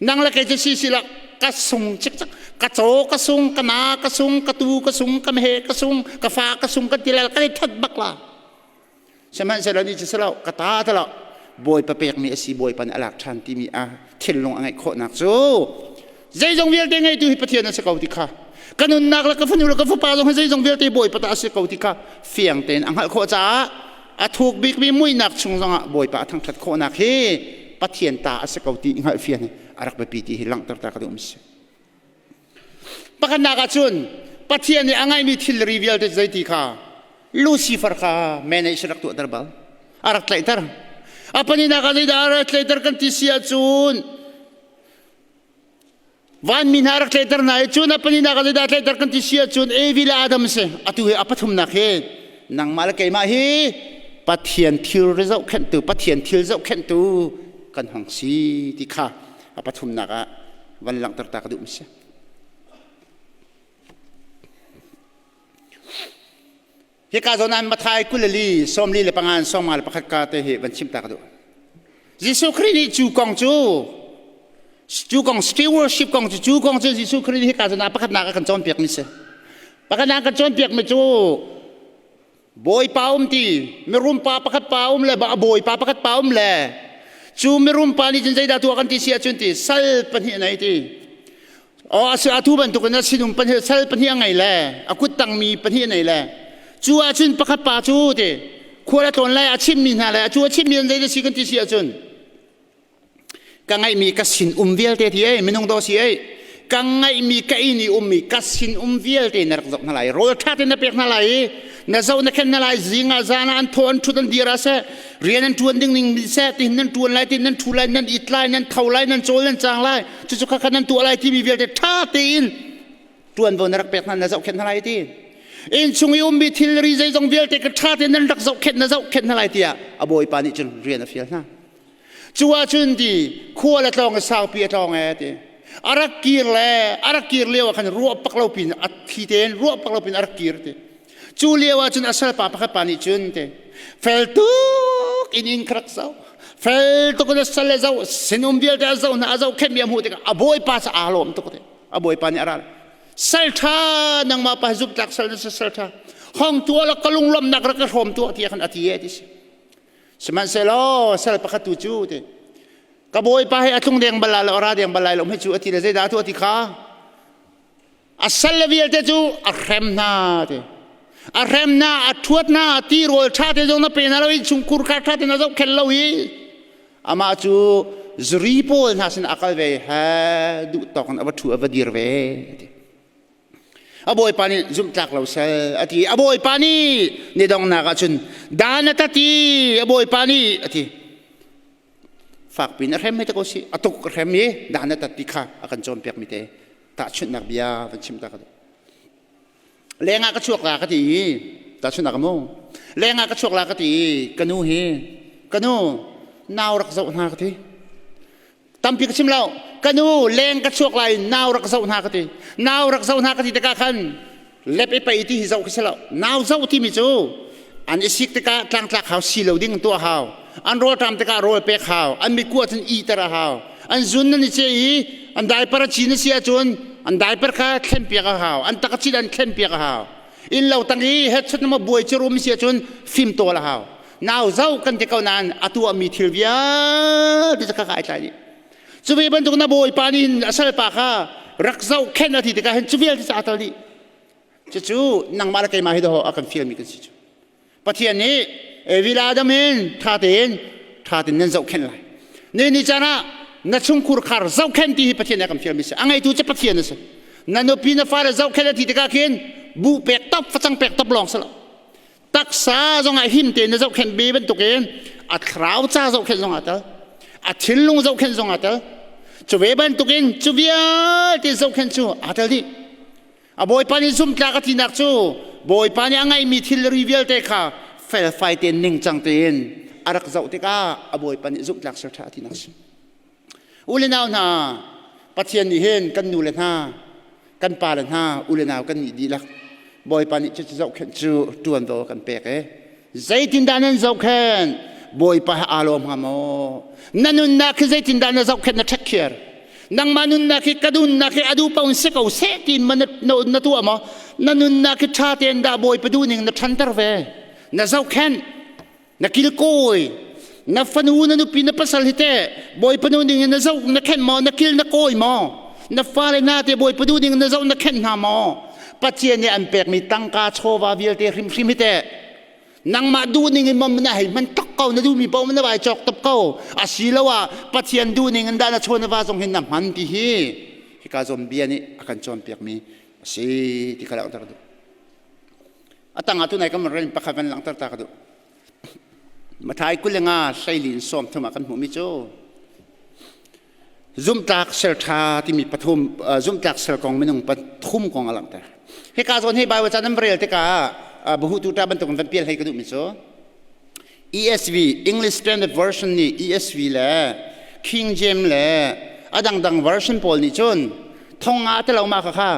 Nang le kei cu si si la ka sung cikcek ka caw ka sung ka na ka sung ka tu ka sung ka meh ka sung ka fa ka sung kan ti lai kan i that bak la. Sihmanhsehlaw ni cu si lo ka ta ta lo Bawipa pekmi a si Bawipa nih a lak ṭhan timi a thinlung a ngeih khawhnak cu zeizong vialte ngeitu hi Pathian a si ko ti kha ka nunnak le ka fanu le ka fapa zong hi zeizong vialte Bawipa ta a si ko ti kha fiang tein a hngalh khawh caah a thuk bikmi muihnak chung zongah Bawipa a thangṭhat khawhnak hi Pathian ta a si ko ti hngalh fian hi a rak biapi ti hi langhter ta ka duh si. Pakhatnak ah cun Pathian nih a ngaimi thilri vialte zeiti kha Lucifer kha manage rak tuahter bal a rak tlaihter. A pahnihnak ah zeidah a rak tlaihter kan ti si ahcun Vanmi hna rak tlaihter hna i cun a pahnihnak ah zeidah tlaihter kan ti si ahcun Evi le Adam si. Atu hi a pathumnak hi nangmah le keimah hi Pathian thil zohkhenhtu Pathian thil zohkhenhtu kan hong si ti kha a pathumnak ah van langhter ta ka duh mi si. Hika zawn ah Matthai 24 45 51 ka te hi van chim ta ka duh. Jesuh Khrih nih cu kong cu cu kong stewardship kong cu cu kong cu Jesuh Khrih nih hika zawn ah pakhatnak a kan cawnpiak mi si. Pakhatnak kan cawnpiak mi cu Bawipa um ti mirum pa pakhat pa um le bawipa pakhat pa um le. Cu mirum pa nih cun zeidah tuah kan ti si ahcun ti sal pahnih a nei ti. Aw a atu bantukin a sinum pahnih sal pahnih a ngei le a kut tangmi pahnih a nei le cu ahcun pakhat pa cu ti khual a tlawn lai a chimmi hna le a cu a chimmi an zei si kan ti si ahcun ka ngaihmi ka sin um vialte ti ei minung daw si ei ka ngaihmi ka inn i ummi ka sin um vialte na rak zoh hna lai rawl ṭha tein na pek hna lai i na zoh na khen hna lai zing ah zan ah an thaw an ṭhut an dir ah seh rian an ṭuan ding ning seh tihin nan ṭuan lai tihin nan ṭhu lai nan it lai nan tho lai nan cawl nan cang lai cucu kha kha nan tuah lai timi vialte ṭha tein ṭuanvo na rak pek hna na zohkhenh hna lai ti innchung i ummi thilri zeizong vialte ka ṭha tein nan rak zohkhenh na zohkhenh hna lai tiah a bawipa nih cun rian a fial hna. Cu ahcun ti khual a tlawng i saupi a tlawng e ti a rak kir le a rak kir lio ah khan ruah pak lo pin a thi tein ruah pak lo pin a rak kir ti. Cu lio ah cun a salpa pakhat pa nih cun ti fel tuk in inn kha rak zoh fel tuk in a sal le zoh sinum vialte a zoh hna a zohkhenhmi a hmuh tikah a bawipa cu aa lawm tuk ti. A bawipa nih a ral sal ṭha nangmah pa zumhtlak sal na si sal ṭha hong tuah la ka lunglawmhnak rak ka hrawm tuah tiah khan a ti e ti si. Sihmanhsehlaw sal pakhat tu cu ti ka bawipa hi a tlung deng bal lai lo a ra deng bal lai lo hei cu a ti le zeidah a tuah ti kha a sal le vialte cu a hrem hna ti a hrem hna a ṭhuat hna ti rawl ṭha te zong na pe hna lo i chungkhur kha ṭha te na zohkhenh lo i amah cu zuri pawl hna sin a kal ve he duh tawk in a va ṭhu a va dir ve ti. A bawipa nih zumhtlak lo sal a ti. A bawipa nih ni donghnak ah cun dan a tat i a bawipa nih a ti. Fakpi in a hrem hei te ko si. A tuk a hrem i dan a tat ti kha a kan cawnpiak mi te tahchunhnak bia van chim ta ka duh. Lengah ka chuak la ka ti i tahchunhnak mu. Lengah ka chuak la ka ti i ka nu hi ka nu nau rak zoh hna ka ti. Tampi ka chim lo. Ka nu leng ka chuak lai nau rak zoh hna ka ti. Nau rak zoh hna ka ti tikah khan lep i pei ti hi zoh khi si lo. Nau zoh timi cu an i sik tikah tlangtlak hau si lo ding tuah hau. An rawlṭam tikah rawl pek hau. An mikua cun iter a hau. An zun nan i ce i an diaper a cin a si ahcun an diaper kha thlenpiak a hau. An tak a cin an thlenpiak a hau. Inn lo tang i headset na buai ci rum si ahcun fim tawl a hau. Nau zoh kan ti ko nain a tuahmi thil vialte cu ka ai tlai dih. Cu ve bantuk na bawipa nih hin a salpa kha rak zohkhenh a ti tikah hin cu vialte cu aa tel dih. Cucu nangmah le keimah hi dawh a kan fialmi kan si cu. Pathian nih Evi le Adam hin ṭha tein ṭha tein nan zohkhenh lai. Ni ni caan ah na chungkhur khar zohkhenh ti hi Pathian nih a kan fialmi si. A ngeitu cu Pathian a si. Na nupi na fale zohkhenh a ti tikah khin buh pek top facang pek top lawng si lo. Taksa zongah him tein na zohkhenh ve bantukin a thlarau ca zohkhenh zongah tel, a thinlung zohkhenh zongah tel. Cu ve bantukin cu vialte zohkhenh cu aa tel dih. A Bawipa nih zumhtlak a tinak cu Bawipa nih a ngeihmi thilri vialte kha felfai tein ningcang tein a rak zoh tikah a Bawipa nih zumhtlak ser ṭha a tinak a si. U le nau hna, Pathian nih hin kan nu le hna, kan pa le hna, u le nau kan nih dihlak Bawipa nih cucu zohkhenh cu ṭuanvo a kan pek i zeitindah nan zohkhenh Bawipa he aa lawm hnga maw? Na nunnak hi zeitindah na zohkhenh na ṭhekhiar? Nangmah nunnak hi ka nunnak hi a duh paoh in si ko seh tiin ma na tuah maw? Na nunnak hi ṭha tein dah Bawipa duhning na ṭhanter ve? Na zohkhenh na kilkawi na fanu na nupi na pasal hi teh bawipa nu ning in na zoh na khenh maw na kil na kawi maw na fale hna te bawipa duh ning na zoh na khenh hna maw Pathian nih an pekmi tangka chawva vialte hrimhrim hi teh nangmah duh ning in mom na hei hman tok ko na duhmi paoh na vai cawk top ko asiloah Pathian duh ning in dah na chaw na va zong hin na hman ti hi hika zawn bia nih a kan cawnpiakmi a si ti kha langhter duh. A tangah tunai kan van rel pakhat van langhter ta ka duh. Mathai 25 hleili in 30 ah kan hmuhmi cu zumhtlak serṭha timi pathum zumhtlak ser kong minung pathum kong a langhter. Hika zawn hi Bible ca nan rel tikah buhu tu ta bantuk van pial hei ka duhmi cu ESV English Standard Version nih ESV le King James le a dangdang version pawl nih cun thong nga te lo ma kha kha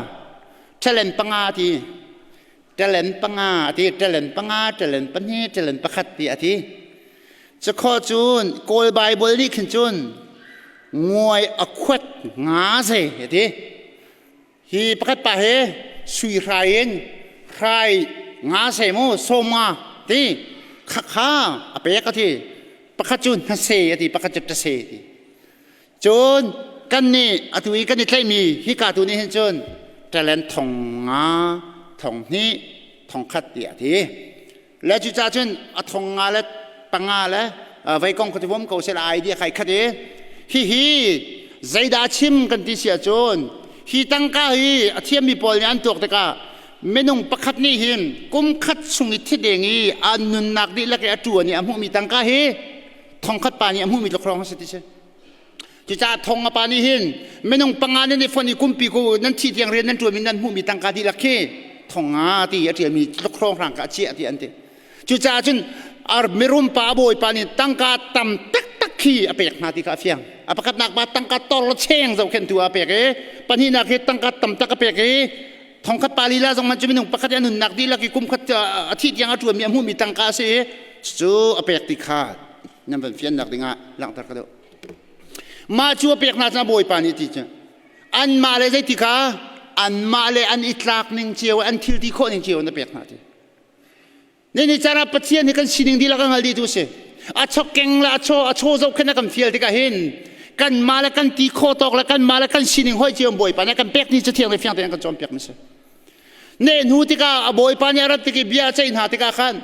talent panga ti talent panga a ti talent panga talent pahnih talent pakhat ti a ti cakhaw cun kawl bible nih khin cun nguai a khuat nga se a ti hi pakhat pa he sui hrai in hrai nga se mu som nga ti khakha a pek a ti. Pakhat cu hnase a ti, pakhat cu ṭase a ti. Cun kan nih atu i kan i tlaihmi hika tu nih hin cun talent thong nga, thong hnih, thong khat tiah a ti. Le cucaah cun a thong nga le panga le vei kong kha ti vom ko seh la idea kai khat i hihi zeidah chim kan ti si ahcun hi tangka hi a thiammi pawl nih an tuak tikah minung pakhat nih hin kum khat chung i thi deng i a nunnak dihlak i a ṭuan i a hmuhmi tangka hi thongkhat pa nih a hmuhmi tluk hrawng a si ti si. Cucaah thong a pa nih hin minung panga nan i fonh i kumpi ku nan thih tiang rian nan ṭuanmi nan hmuhmi tangka dihlak khi thong nga ti a ṭialmi tluk hrawng hrang ka a chiah ti an ti. Cucaah cun mirum pa bawipa nih tangka tam taktak khi a pek hna ti kha a fiang. A pakhatnak pa tangka tor cheng zohkhenhtu ah a pek i pahnihnak hi tangka tam tak a pek i thongkhat pa lila zong man cu minung pakhat i a nunnak dihlak i kum khat a thih tiang a ṭuanmi a hmuhmi tangka a si i cu a pek ti kha nan van fiannak dingah langhter ka duh. Mah cu a pek hna cu Bawipa nih ti cu anmah le zeiti kha anmah le an i tlak ning cio an thil ti khawh ning cio na pek hna ti. Ni caan ah Pathian hi kan sining dihlak a hngal dihtu a si. A chok-keng le a chaw a chaw zohkhenh a kan fial tikah hin kanmah le kan ti khawh tawk le kanmah le kan sining hoi cio Bawipa nih a kan pek ni cu thiang le fiang tein kan cawnpiak mi si. Neh hnu tikah a Bawipa nih a rat tik i bia a ceih hna tikah khan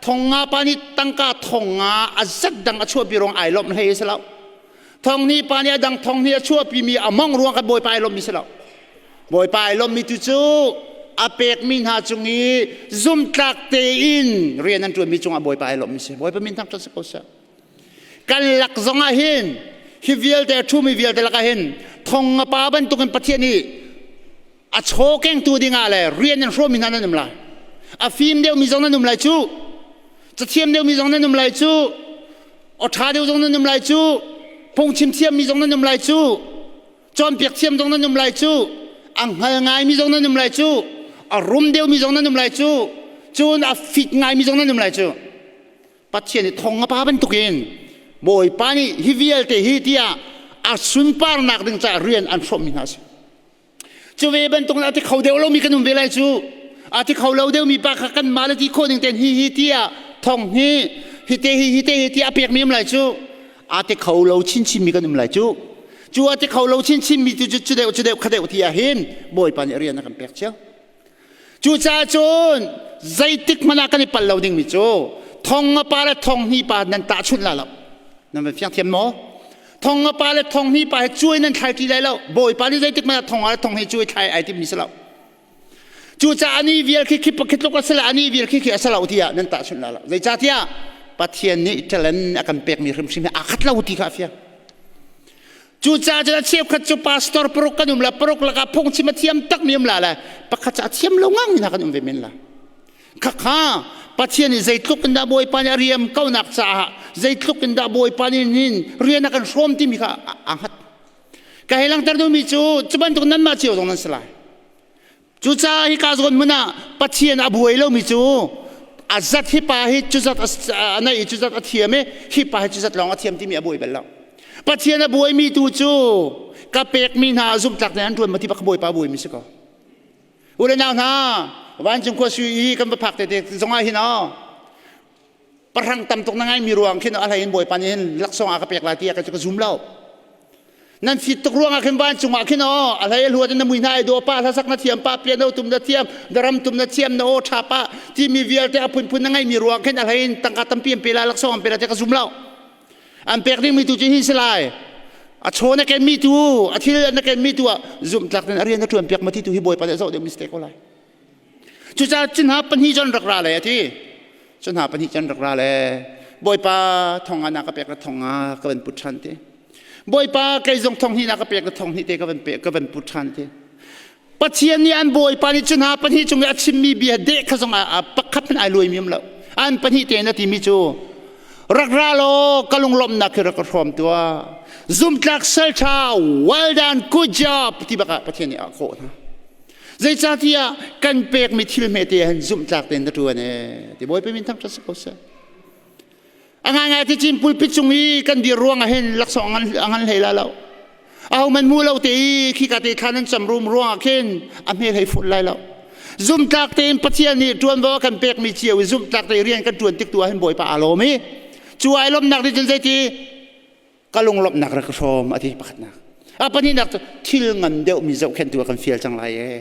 thong nga pa nih tangka thong nga a zat dang a chuahpi ruang ai lawmh hlei a si lo. Thong hnih pa nih a dang thong hnih a chuahpimi a mong ruang khan Bawipa ai lawmhmi si lo. Bawipa ai lawmhmi tu cu a pekmi hna cung i zumtlak tein rian an ṭuanmi cungah Bawipa ai lawmhmi si. Bawipa min thangṭhat si ko seh. Kan lak zongah hin hi vialte a ṭhumi vialte lakah hin thong nga pa bantukin Pathian nih a chaw kengtu dingah le rian an hrawmmi hna nan um lai. A fim deuhmi zong nan um lai cu. Cathiam deuhmi zong nan um lai cu. Aw ṭha deuh zong nan um lai cu. Phungchim thiammi zong nan um lai cu. Cawnpiak thiam zong nan um lai cu. A hngal ngaimi zong nan um lai cu. A rum deuhmi zong nan um lai cu. Cun a fit ngaimi zong nan um lai cu. Pathian nih thong a pa bantukin Bawipa nih hi vialte hi tiah a sunparnak ding caah rian an hrawmmi hna a si. Cu ve bantuk a ti kho deuh lomi kan um ve lai cu. A ti kho lo deuhmi pa kha kan mah le ti khawh ning tein hi hi tiah thong hi hi te hi hi te hi tiah a pekmi um lai cu. A ti kho lo chinchinmi kan um lai cu. Cu a ti kho lo chinchinmi cu cu deuh cu deuh kha deuh ti ah hin Bawipa nih rian a kan pek cio. Cucaah cun zeitik hmanh ah kan i pal lo dingmi cu thong nga pa le thong hnih pa nan tahchunh la lo. Nan van fiang thiam maw? Thong nga pa le thong hnih pa he cuai nan thlai ṭi lai lo. Bawipa nih zeitik hmanh ah thong nga le thong hnih cuai thlai ai timmi si lo. Cucaah ani vial khi khi khi tluk a si la ani vial khi khi a si lo tiah nan tahchunh la lo. Zeicahtiah Pathian nih talent a kan pekmi hrimhrim hi aa khat lo ti kha a fiang. Cucaah cun a cheukhat cu pastor paruk kan um la paruk lakah phungchim a thiam takmi um la le pakhat cu a thiam lo ngang hna kan um ve men la. Khakha Pathian nih zeitluk in dah Bawipa nih a riam konak caah zeitluk in dah Bawipa nih hin rian a kan hrawm timi kha aa hngat. Ka hei langhter duhmi cu cu bantuk nanmah cio zong nan si lai. Cucaah hika zawn hmun ah Pathian a buai lomi cu a zat hi pa hi cu zat a nei i cu zat a thiam i hi pa hi cu zat lawng a thiam timi a buai bal lo. Pathian a buaimi tu cu ka pekmi hna zumhtlak nih an ṭuan ma ti bak Bawipa buaimi si ko. U le nau hna vancung khua sui i kan va phak te te zongah hin aw pahrang tam tuk na ngaimi ruang khin a hlei in Bawipa nih hin laksawng a ka pek lai ti ka zum lo. Nan fit tuk ruangah khin vancung ah khin aw a hlei a hluat in na mui hna ai daw pa hlasak na thiam pa piano tum na thiam daram tum na thiam na aw ṭha pa timi vialte a phunphun na ngeimi ruang khin a hlei in tangka tampi an pe lai laksawng an pe lai ti ka zum lo. An pek dingmi tu cu hi si lai. A chaw na kenmi tu a thil na kenmi tu ah zumhtlak in a rian na ṭuan piak ma ti tu hi Bawipa nih a zoh deuh mistake ko lai. Cucaah cu hna pahnih cun rak ra le a ti. Cu hna pahnih cun rak ra le Bawipa thong ah na ka pek le thong ah ka van put ṭhan te. Bawipa kei zong thong hnih na ka pek le thong hnih te ka van pe ka van put ṭhan te. Pathian nih an Bawipa nih cu hna pahnih cung i a chimmi bia deh kha zong ah pakhat hmanh ai luaimi um lo. An pahnih tein a timi cu rak ra law ka lunglawmhnak hi rak ka hrawm tuah. Zumtlak sal ṭha well done good job ti bak ah Pathian nih a kawh hna. Zeicahtiah kan pekmi thil hmete han zumhtlak tein na ṭuan ee. Ti Bawipa min thangṭhat si ko seh. A ngaingai ti cin pulpit cung i kan dir ruang ah hin laksawng a ngan hlei la lo. Aho man hmu lo te i khika te thla nan cam rum ruang ah khin a hmel hei fut lai lo. Zumhtlak tein Pathian nih ṭuanvo a kan pekmi cio i zumhtlak te rian kan ṭuan tik tu ah hin Bawipa aa lawm i. Cu ai lawmhnak nih cun zeiti ka lunglawmhnak rak ka hrawm a ti pakhatnak. A pahnihnak cu thil ngan deuhmi zohkhenhtu a kan fial cang lai ee.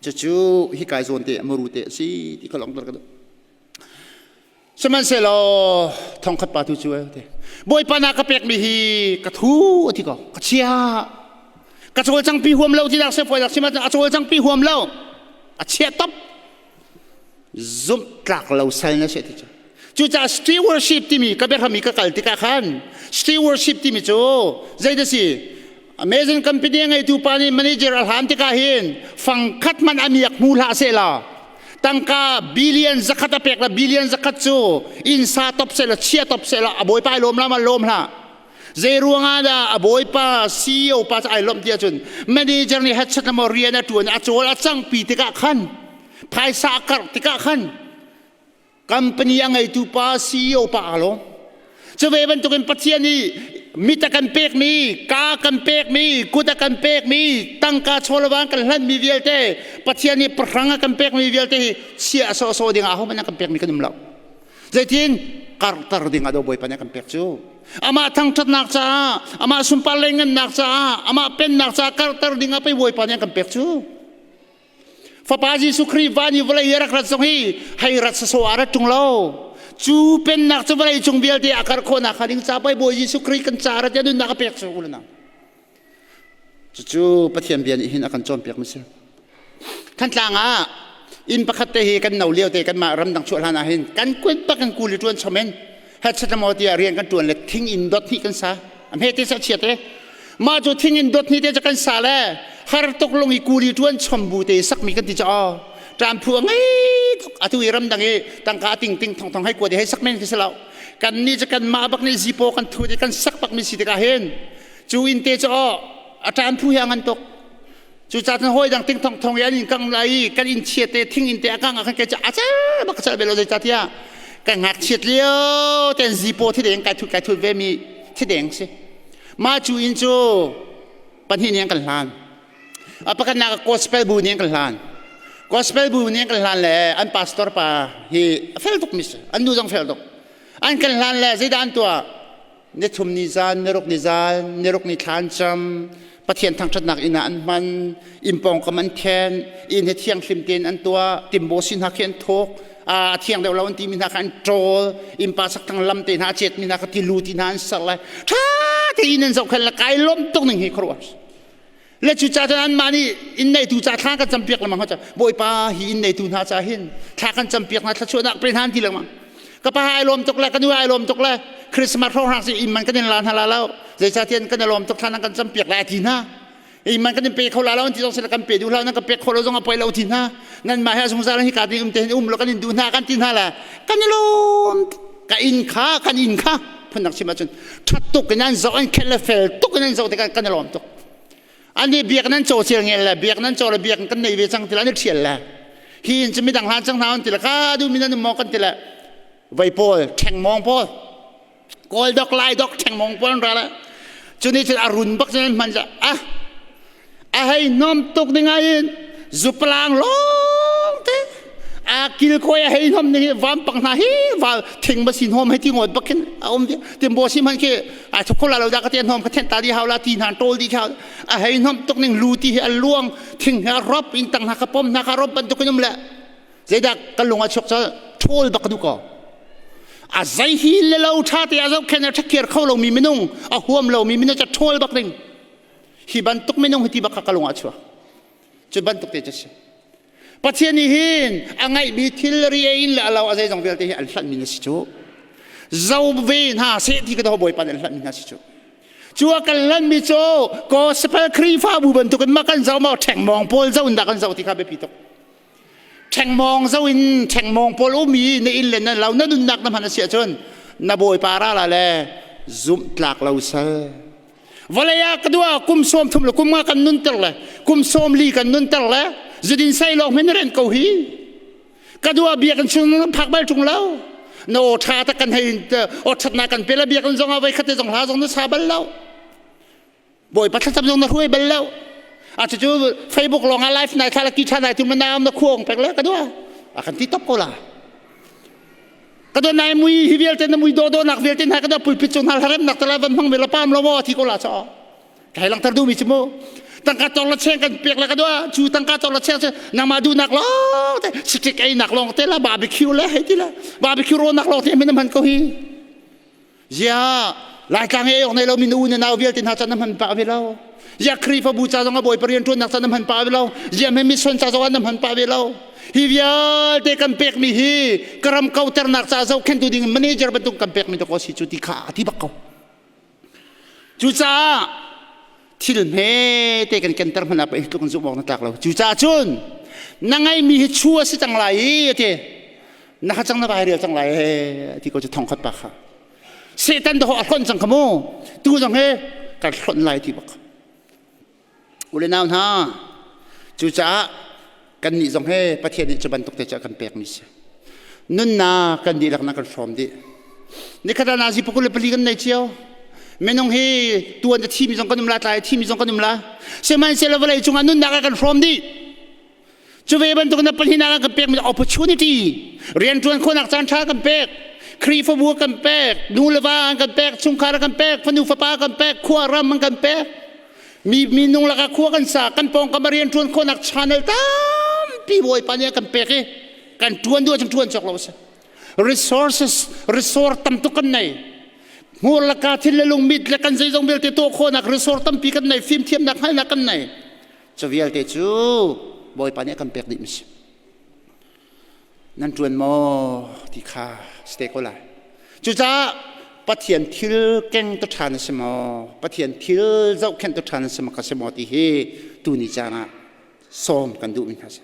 Cucu hi kai zawn te maru te a si ti ka lawng ka duh. Sihmanhsehlaw thongkhat pa tu cu te Bawipa na ka pekmi hi ka thu a ti ko ka chia ka cawlcangpi huam lo ti dak se foi dak sima a cawlcangpi huam lo a chia top zumh tlak lo sal na si ti cu cucaah stewardship timi ka biahram i ka kal tikah khan stewardship timi cu zei da si Amazon company a ngeitu pa nih manager a hlan tikah hin fangkhat hmanh a miak hmu hlah sehla tangka billion zakhat a pek la billion zakhat cu inn sa top sehla chia top sehla a bawipa ai lawm la ma lawm hlah zei ruangah dah a bawipa CEO pa cu ai lawmh ti ahcun manager nih headset maw rian a ṭuan a cawl a cangpi tikah khan phaisa a karh tikah khan Company a ngeitu pa CEO pa aa lawm. Cu ve bantukin Pathian nih mit a kan pekmi, ka kan pekmi, kut a kan pekmi, tangka chawlawang kan hlanmi vialte, Pathian nih pahrang a kan pekmi vialte hi chia a sawhsawh ding ah ahohmanh a kan pekmi kan um lo. Zeitin karhter ding ah do Bawipa nih a kan pek cu. Amah thangṭhatnak caah, amah sunpar le ngannak caah, amah pennak caah karhter ding ah pei Bawipa nih a kan pek cu. Fapa Jesuh Khrih van i vawlei i rak rat zong hi hei rat sawsawh ah rat ṭung lo. Cu pennak cu vawlei cung vialte a karh khawhnak hnga ding ca pei Bawi Jesuh Khrih kan ca rat i a nunnak a pek cu u le nau. Cucu Pathian bia nih hin a kan cawnpiak mi si. Thantlang ah inn pakhat te hi kan no lio te kanmah ramdang chuah hlan ah hin kan kuat bak kan kuli ṭuan chom in headset maw tiah rian kan ṭuan le thing inn dot hnih kan sa. A hme te sa chia te. Mah cu thing in dot ni te cu kan sa le har tuk lung i kuli ṭuan chom bu te sakmi kan ti cu aw ṭam phu a ngei tuk atu i ramdang i tangka ting ting thong thong hei kuat i hei sak men khi si lo kan nih cu kan mah bak nih zipaw kan thu i kan sak bak mi si tikah hin cu inn te cu aw a ṭam phu hi a ngan tuk cu ca cun hawi dang ting thong thong i an in kang lai i kan inn chia te thing inn te a kang ah khan kei cu a cal bak cal bel lo zei ca tiah kan ngakchiat lio ten zipaw thi deng kai thut kai thut ve mi thi deng si Mah cu inn cu pahnih nih an kan hlan. A pakhatnak ah gospel bu nih an kan hlan. Gospel bu nih an kan hlan le an pastor pa hi a fel tuk mi si. An nu zong fel tuk. An kan hlan le zeidah an tuah? Nithum ni zan, niruk ni zan, niruk ni thlan cam, Pathian thangṭhatnak inn ah an hman, inn pawngkam an khen, inn hi thianghlim tein an tuah, timbo si hna khi an thuk, a thiang deuh lo an timi hna kha an ṭawl innpa sakthang lam te hna a cetmi hna kha tilu ti hna an ser le ṭha tein an zohkhenh le kai lawm tuk ning hi khuaruah le cu ca cun anmah nih inn neitu ca thla kan campiak lengmang ha bawipa hi inn neitu hna ca hin thla kan campiak hna thluachuahnak pe hna an ti lengmang ka pa ai lawm tuk le ka nu ai lawm tuk le Christmas hrawng si inn man kan in la hna la lo zeicahtiah kan i lawm tuk thla nan kan campiak lai a ti hna man kan in pe kho la lo an ti zong sila kan pe duh lo nan kan pek kho lo zong a poi lo ti hna nan mah he zungzal hi ka ti um te hin um lo kan in duh hna kan ti hna le kan i lawm ka inn kha kan inn kha phundang chim ahcun ṭhat tuk in an zoh an khelh le fel tuk in an zoh tikah kan i lawm tuk an i biak nan caw cel ngel le biak nan caw le biak kan nei ve cang ti le an i ṭhial le hi in cu midang hlan cang hna an ti le ka duh mi nan um maw kan ti le vei pawl ṭhengmawng pawl Kawl dok lai dok ṭhengmong pawl an ra la. Cu nih cun a run bak cun an hman ah a hei nom tuk ding ah in zupalang lawng te a kilkawi a hei nom ning hi vampang hna hi val thing ba sin hom hei ti ngawt bak khin a um di timbo sim han khi a thuk la lo da ka te nom ka then ta di hau la ti hna tol di kha a hei nom tuk ning lu ti hi a luang thing hi a rop in tang hna ka pom hna ka rop bantuk in um le Zeidah kan lung a chuak cu ṭhawl bak duh ko. A zei hi le lo ṭha te a zohkhenh a ṭhakhiar kho lomi minung, a huam lomi minung cu ṭhawl bak ding. Hi bantuk minung hi ti bak kha ka lung ah a chuak. Cu bantuk te cu si. Pathian nih hin a ngeihmi thil ri in le a lo a zeizong vialte hi an hlanhmi na si cu. Zo ve hna seh ti ka daw Bawipa nih an hlanhmi hna si cu. Cu a kan hlanhmi cu gospel Khrihfabu bantukin ma kan zoh maw ṭhengmawng pawl zo in dah kan zoh ti kha biapi tuk. Ṭhengmawng zo in ṭhengmawng pawl um i na inn le na lo na nunnak na hman a si ahcun na bawipa ral ah le zumh tlak lo sal. Vawlei ah ka dua kum 30 le kum nga kan nunter le kum 40 kan nunter le zudin sei lawng hin rent ko hi. Ka dua biakinn chung na phak bal ṭung lo. Na aw ṭha tak kan hei aw ṭhatnak kan pe le biakinn zong ah voi khat te zong hla zong na sa bal lo. Bawipa thlacam zong na hruai bal lo. A cucu Facebook lawng ah live nai thla ki tha nai tu na naam na khuang pek le ka dua. A kan ti top ko la. Ka do nai mui hi vialte na mui do do nak vialte hna ka do pulpit cung hna hlarem nak tala van hmang ve la pam lo mo thi ko la cho. Kai lang tar du mi chu mu. Tangka tor la cheng kan pek la ka do chu tangka tor la cheng che nangma du nak lo te sikik ei nak long te la barbecue le hei ti la barbecue ro nak long te min man ko hi. Zia Laitlang e ok nei lo mi nu ne nau vialte hna chan na hman pa ve lo. Zia Khrihfabu ca zong a bawi parian ṭuannak ca na hman pa ve lo. Zia me mission ca zong na hman pa ve lo. Hi vialte kan pekmi hi ka ram kauternak ca zohkhentu ding manager bantuk kan pekmi to ko si cu ti kha ti bak ko. Cucaah thil hme te kan kenter hmanh ah pei tluk in zumh awk na tlak lo. Cucaah cun na ngeihmi hi chu a si cang lai i a ti. Na kha cang na vai rel cang lai he ti ko cu thong khat pa kha. Satan dawh a hlonh cang kha mu. Tu zong he kan hlonh lai ti bak. Ule nau hna, cucaah kannih zong he Pathian nih cu bantuk te cu a kan pekmi si. Nunnak kan dihlak na kan hrawm dih. Nikhat ah nazi pakul le pali kan nei cio. Minung hi tuan a thimi zong kan um la, tlai a thimi zong kan um la. Sihmanhsehlaw vawlei cungah nunnak a kan hrawm dih. Cu ve bantuk na pahnihnak ah kan pekmi opportunity rianṭuan khawhnak caan ṭha kan pek. Khrihfabu kan pek, nu le va an kan pek, chungkhar an kan pek, fanu fapa kan pek, khua ram an kan pek. Mi minung lakah khua kan sa, kan pawngkam ah rianṭuan khawhnak channel tampi Bawipa nih a kan pek i kan ṭuan duh ahcun ṭuan cawk lo a si. Resources, resource tam tuk kan nei. Hmur le ka thil le lungmit le kan zeizong vialte tuah khawhnak resource tampi kan nei, fimthiamnak hngalhnak kan nei. Cu vialte cu Bawipa nih a kan pek dih mi si. Nan ṭuan maw ti kha si te ko lai. Cucaah Pathian thil keng tu ṭha na si maw? Pathian thil zohkhenh tu ṭha na si maw ka si maw ti hi tuni caan ah sawm kan duhmi hna si.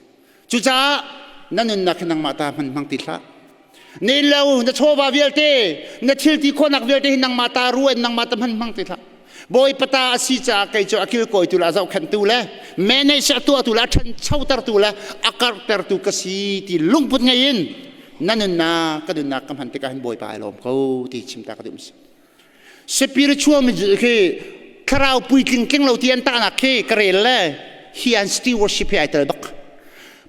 Cucaah na nunnak hi nangmah ta hman hmang ti hlah. Ne lo na chawva vialte na thil ti khawhnak vialte hi nangmah ta ruan nangmah ta hman hmang ti hlah. Bawipa ta a si caah kei cu a kilkawitu le a zohkhenhtu le manage a tuahtu le a ṭhanchotertu le a karhtertu ka si ti lungput ngei in na nunnak ka nunnak ka hman tikah hin Bawipa ai lawm ko ti chim ta ka duh si. Spiritual khi thlarau puitling tling lo ti an tahnak khi ka rel le hi an stewardship hi ai tel bak.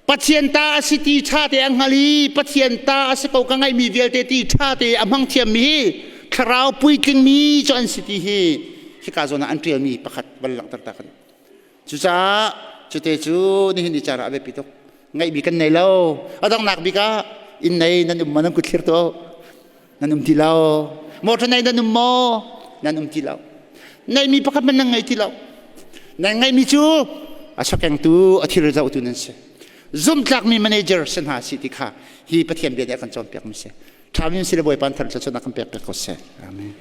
Pathian ta a si ti ṭha te a hngal i Pathian ta a si ko ka ngeihmi vialte ti ṭha te a hmang thiammi hi thlarau puitlingmi cu an si ti hi hika zawn ah an ṭialmi pakhat van langhter ta kan. Cucaah cute cu nihin ni caan ah a biapi tuk. Ngeihmi kan nei lo. A donghnak bik ah inn nei nan um maw nan kut thlir tuah nan um ti lo. Motor nei nan um maw nan um ti lo. Neihmi pakhat hmanh nan ngei ti lo. Nan ngeihmi cu a sokengtu a thil zohtu nan si. Zumtlakmi manager si hna si ti kha hi Pathian bia nih a kan cawnpiakmi si. Ṭhami si le Bawipa an thar thluachuahnak kan pek piak ko seh. Amen.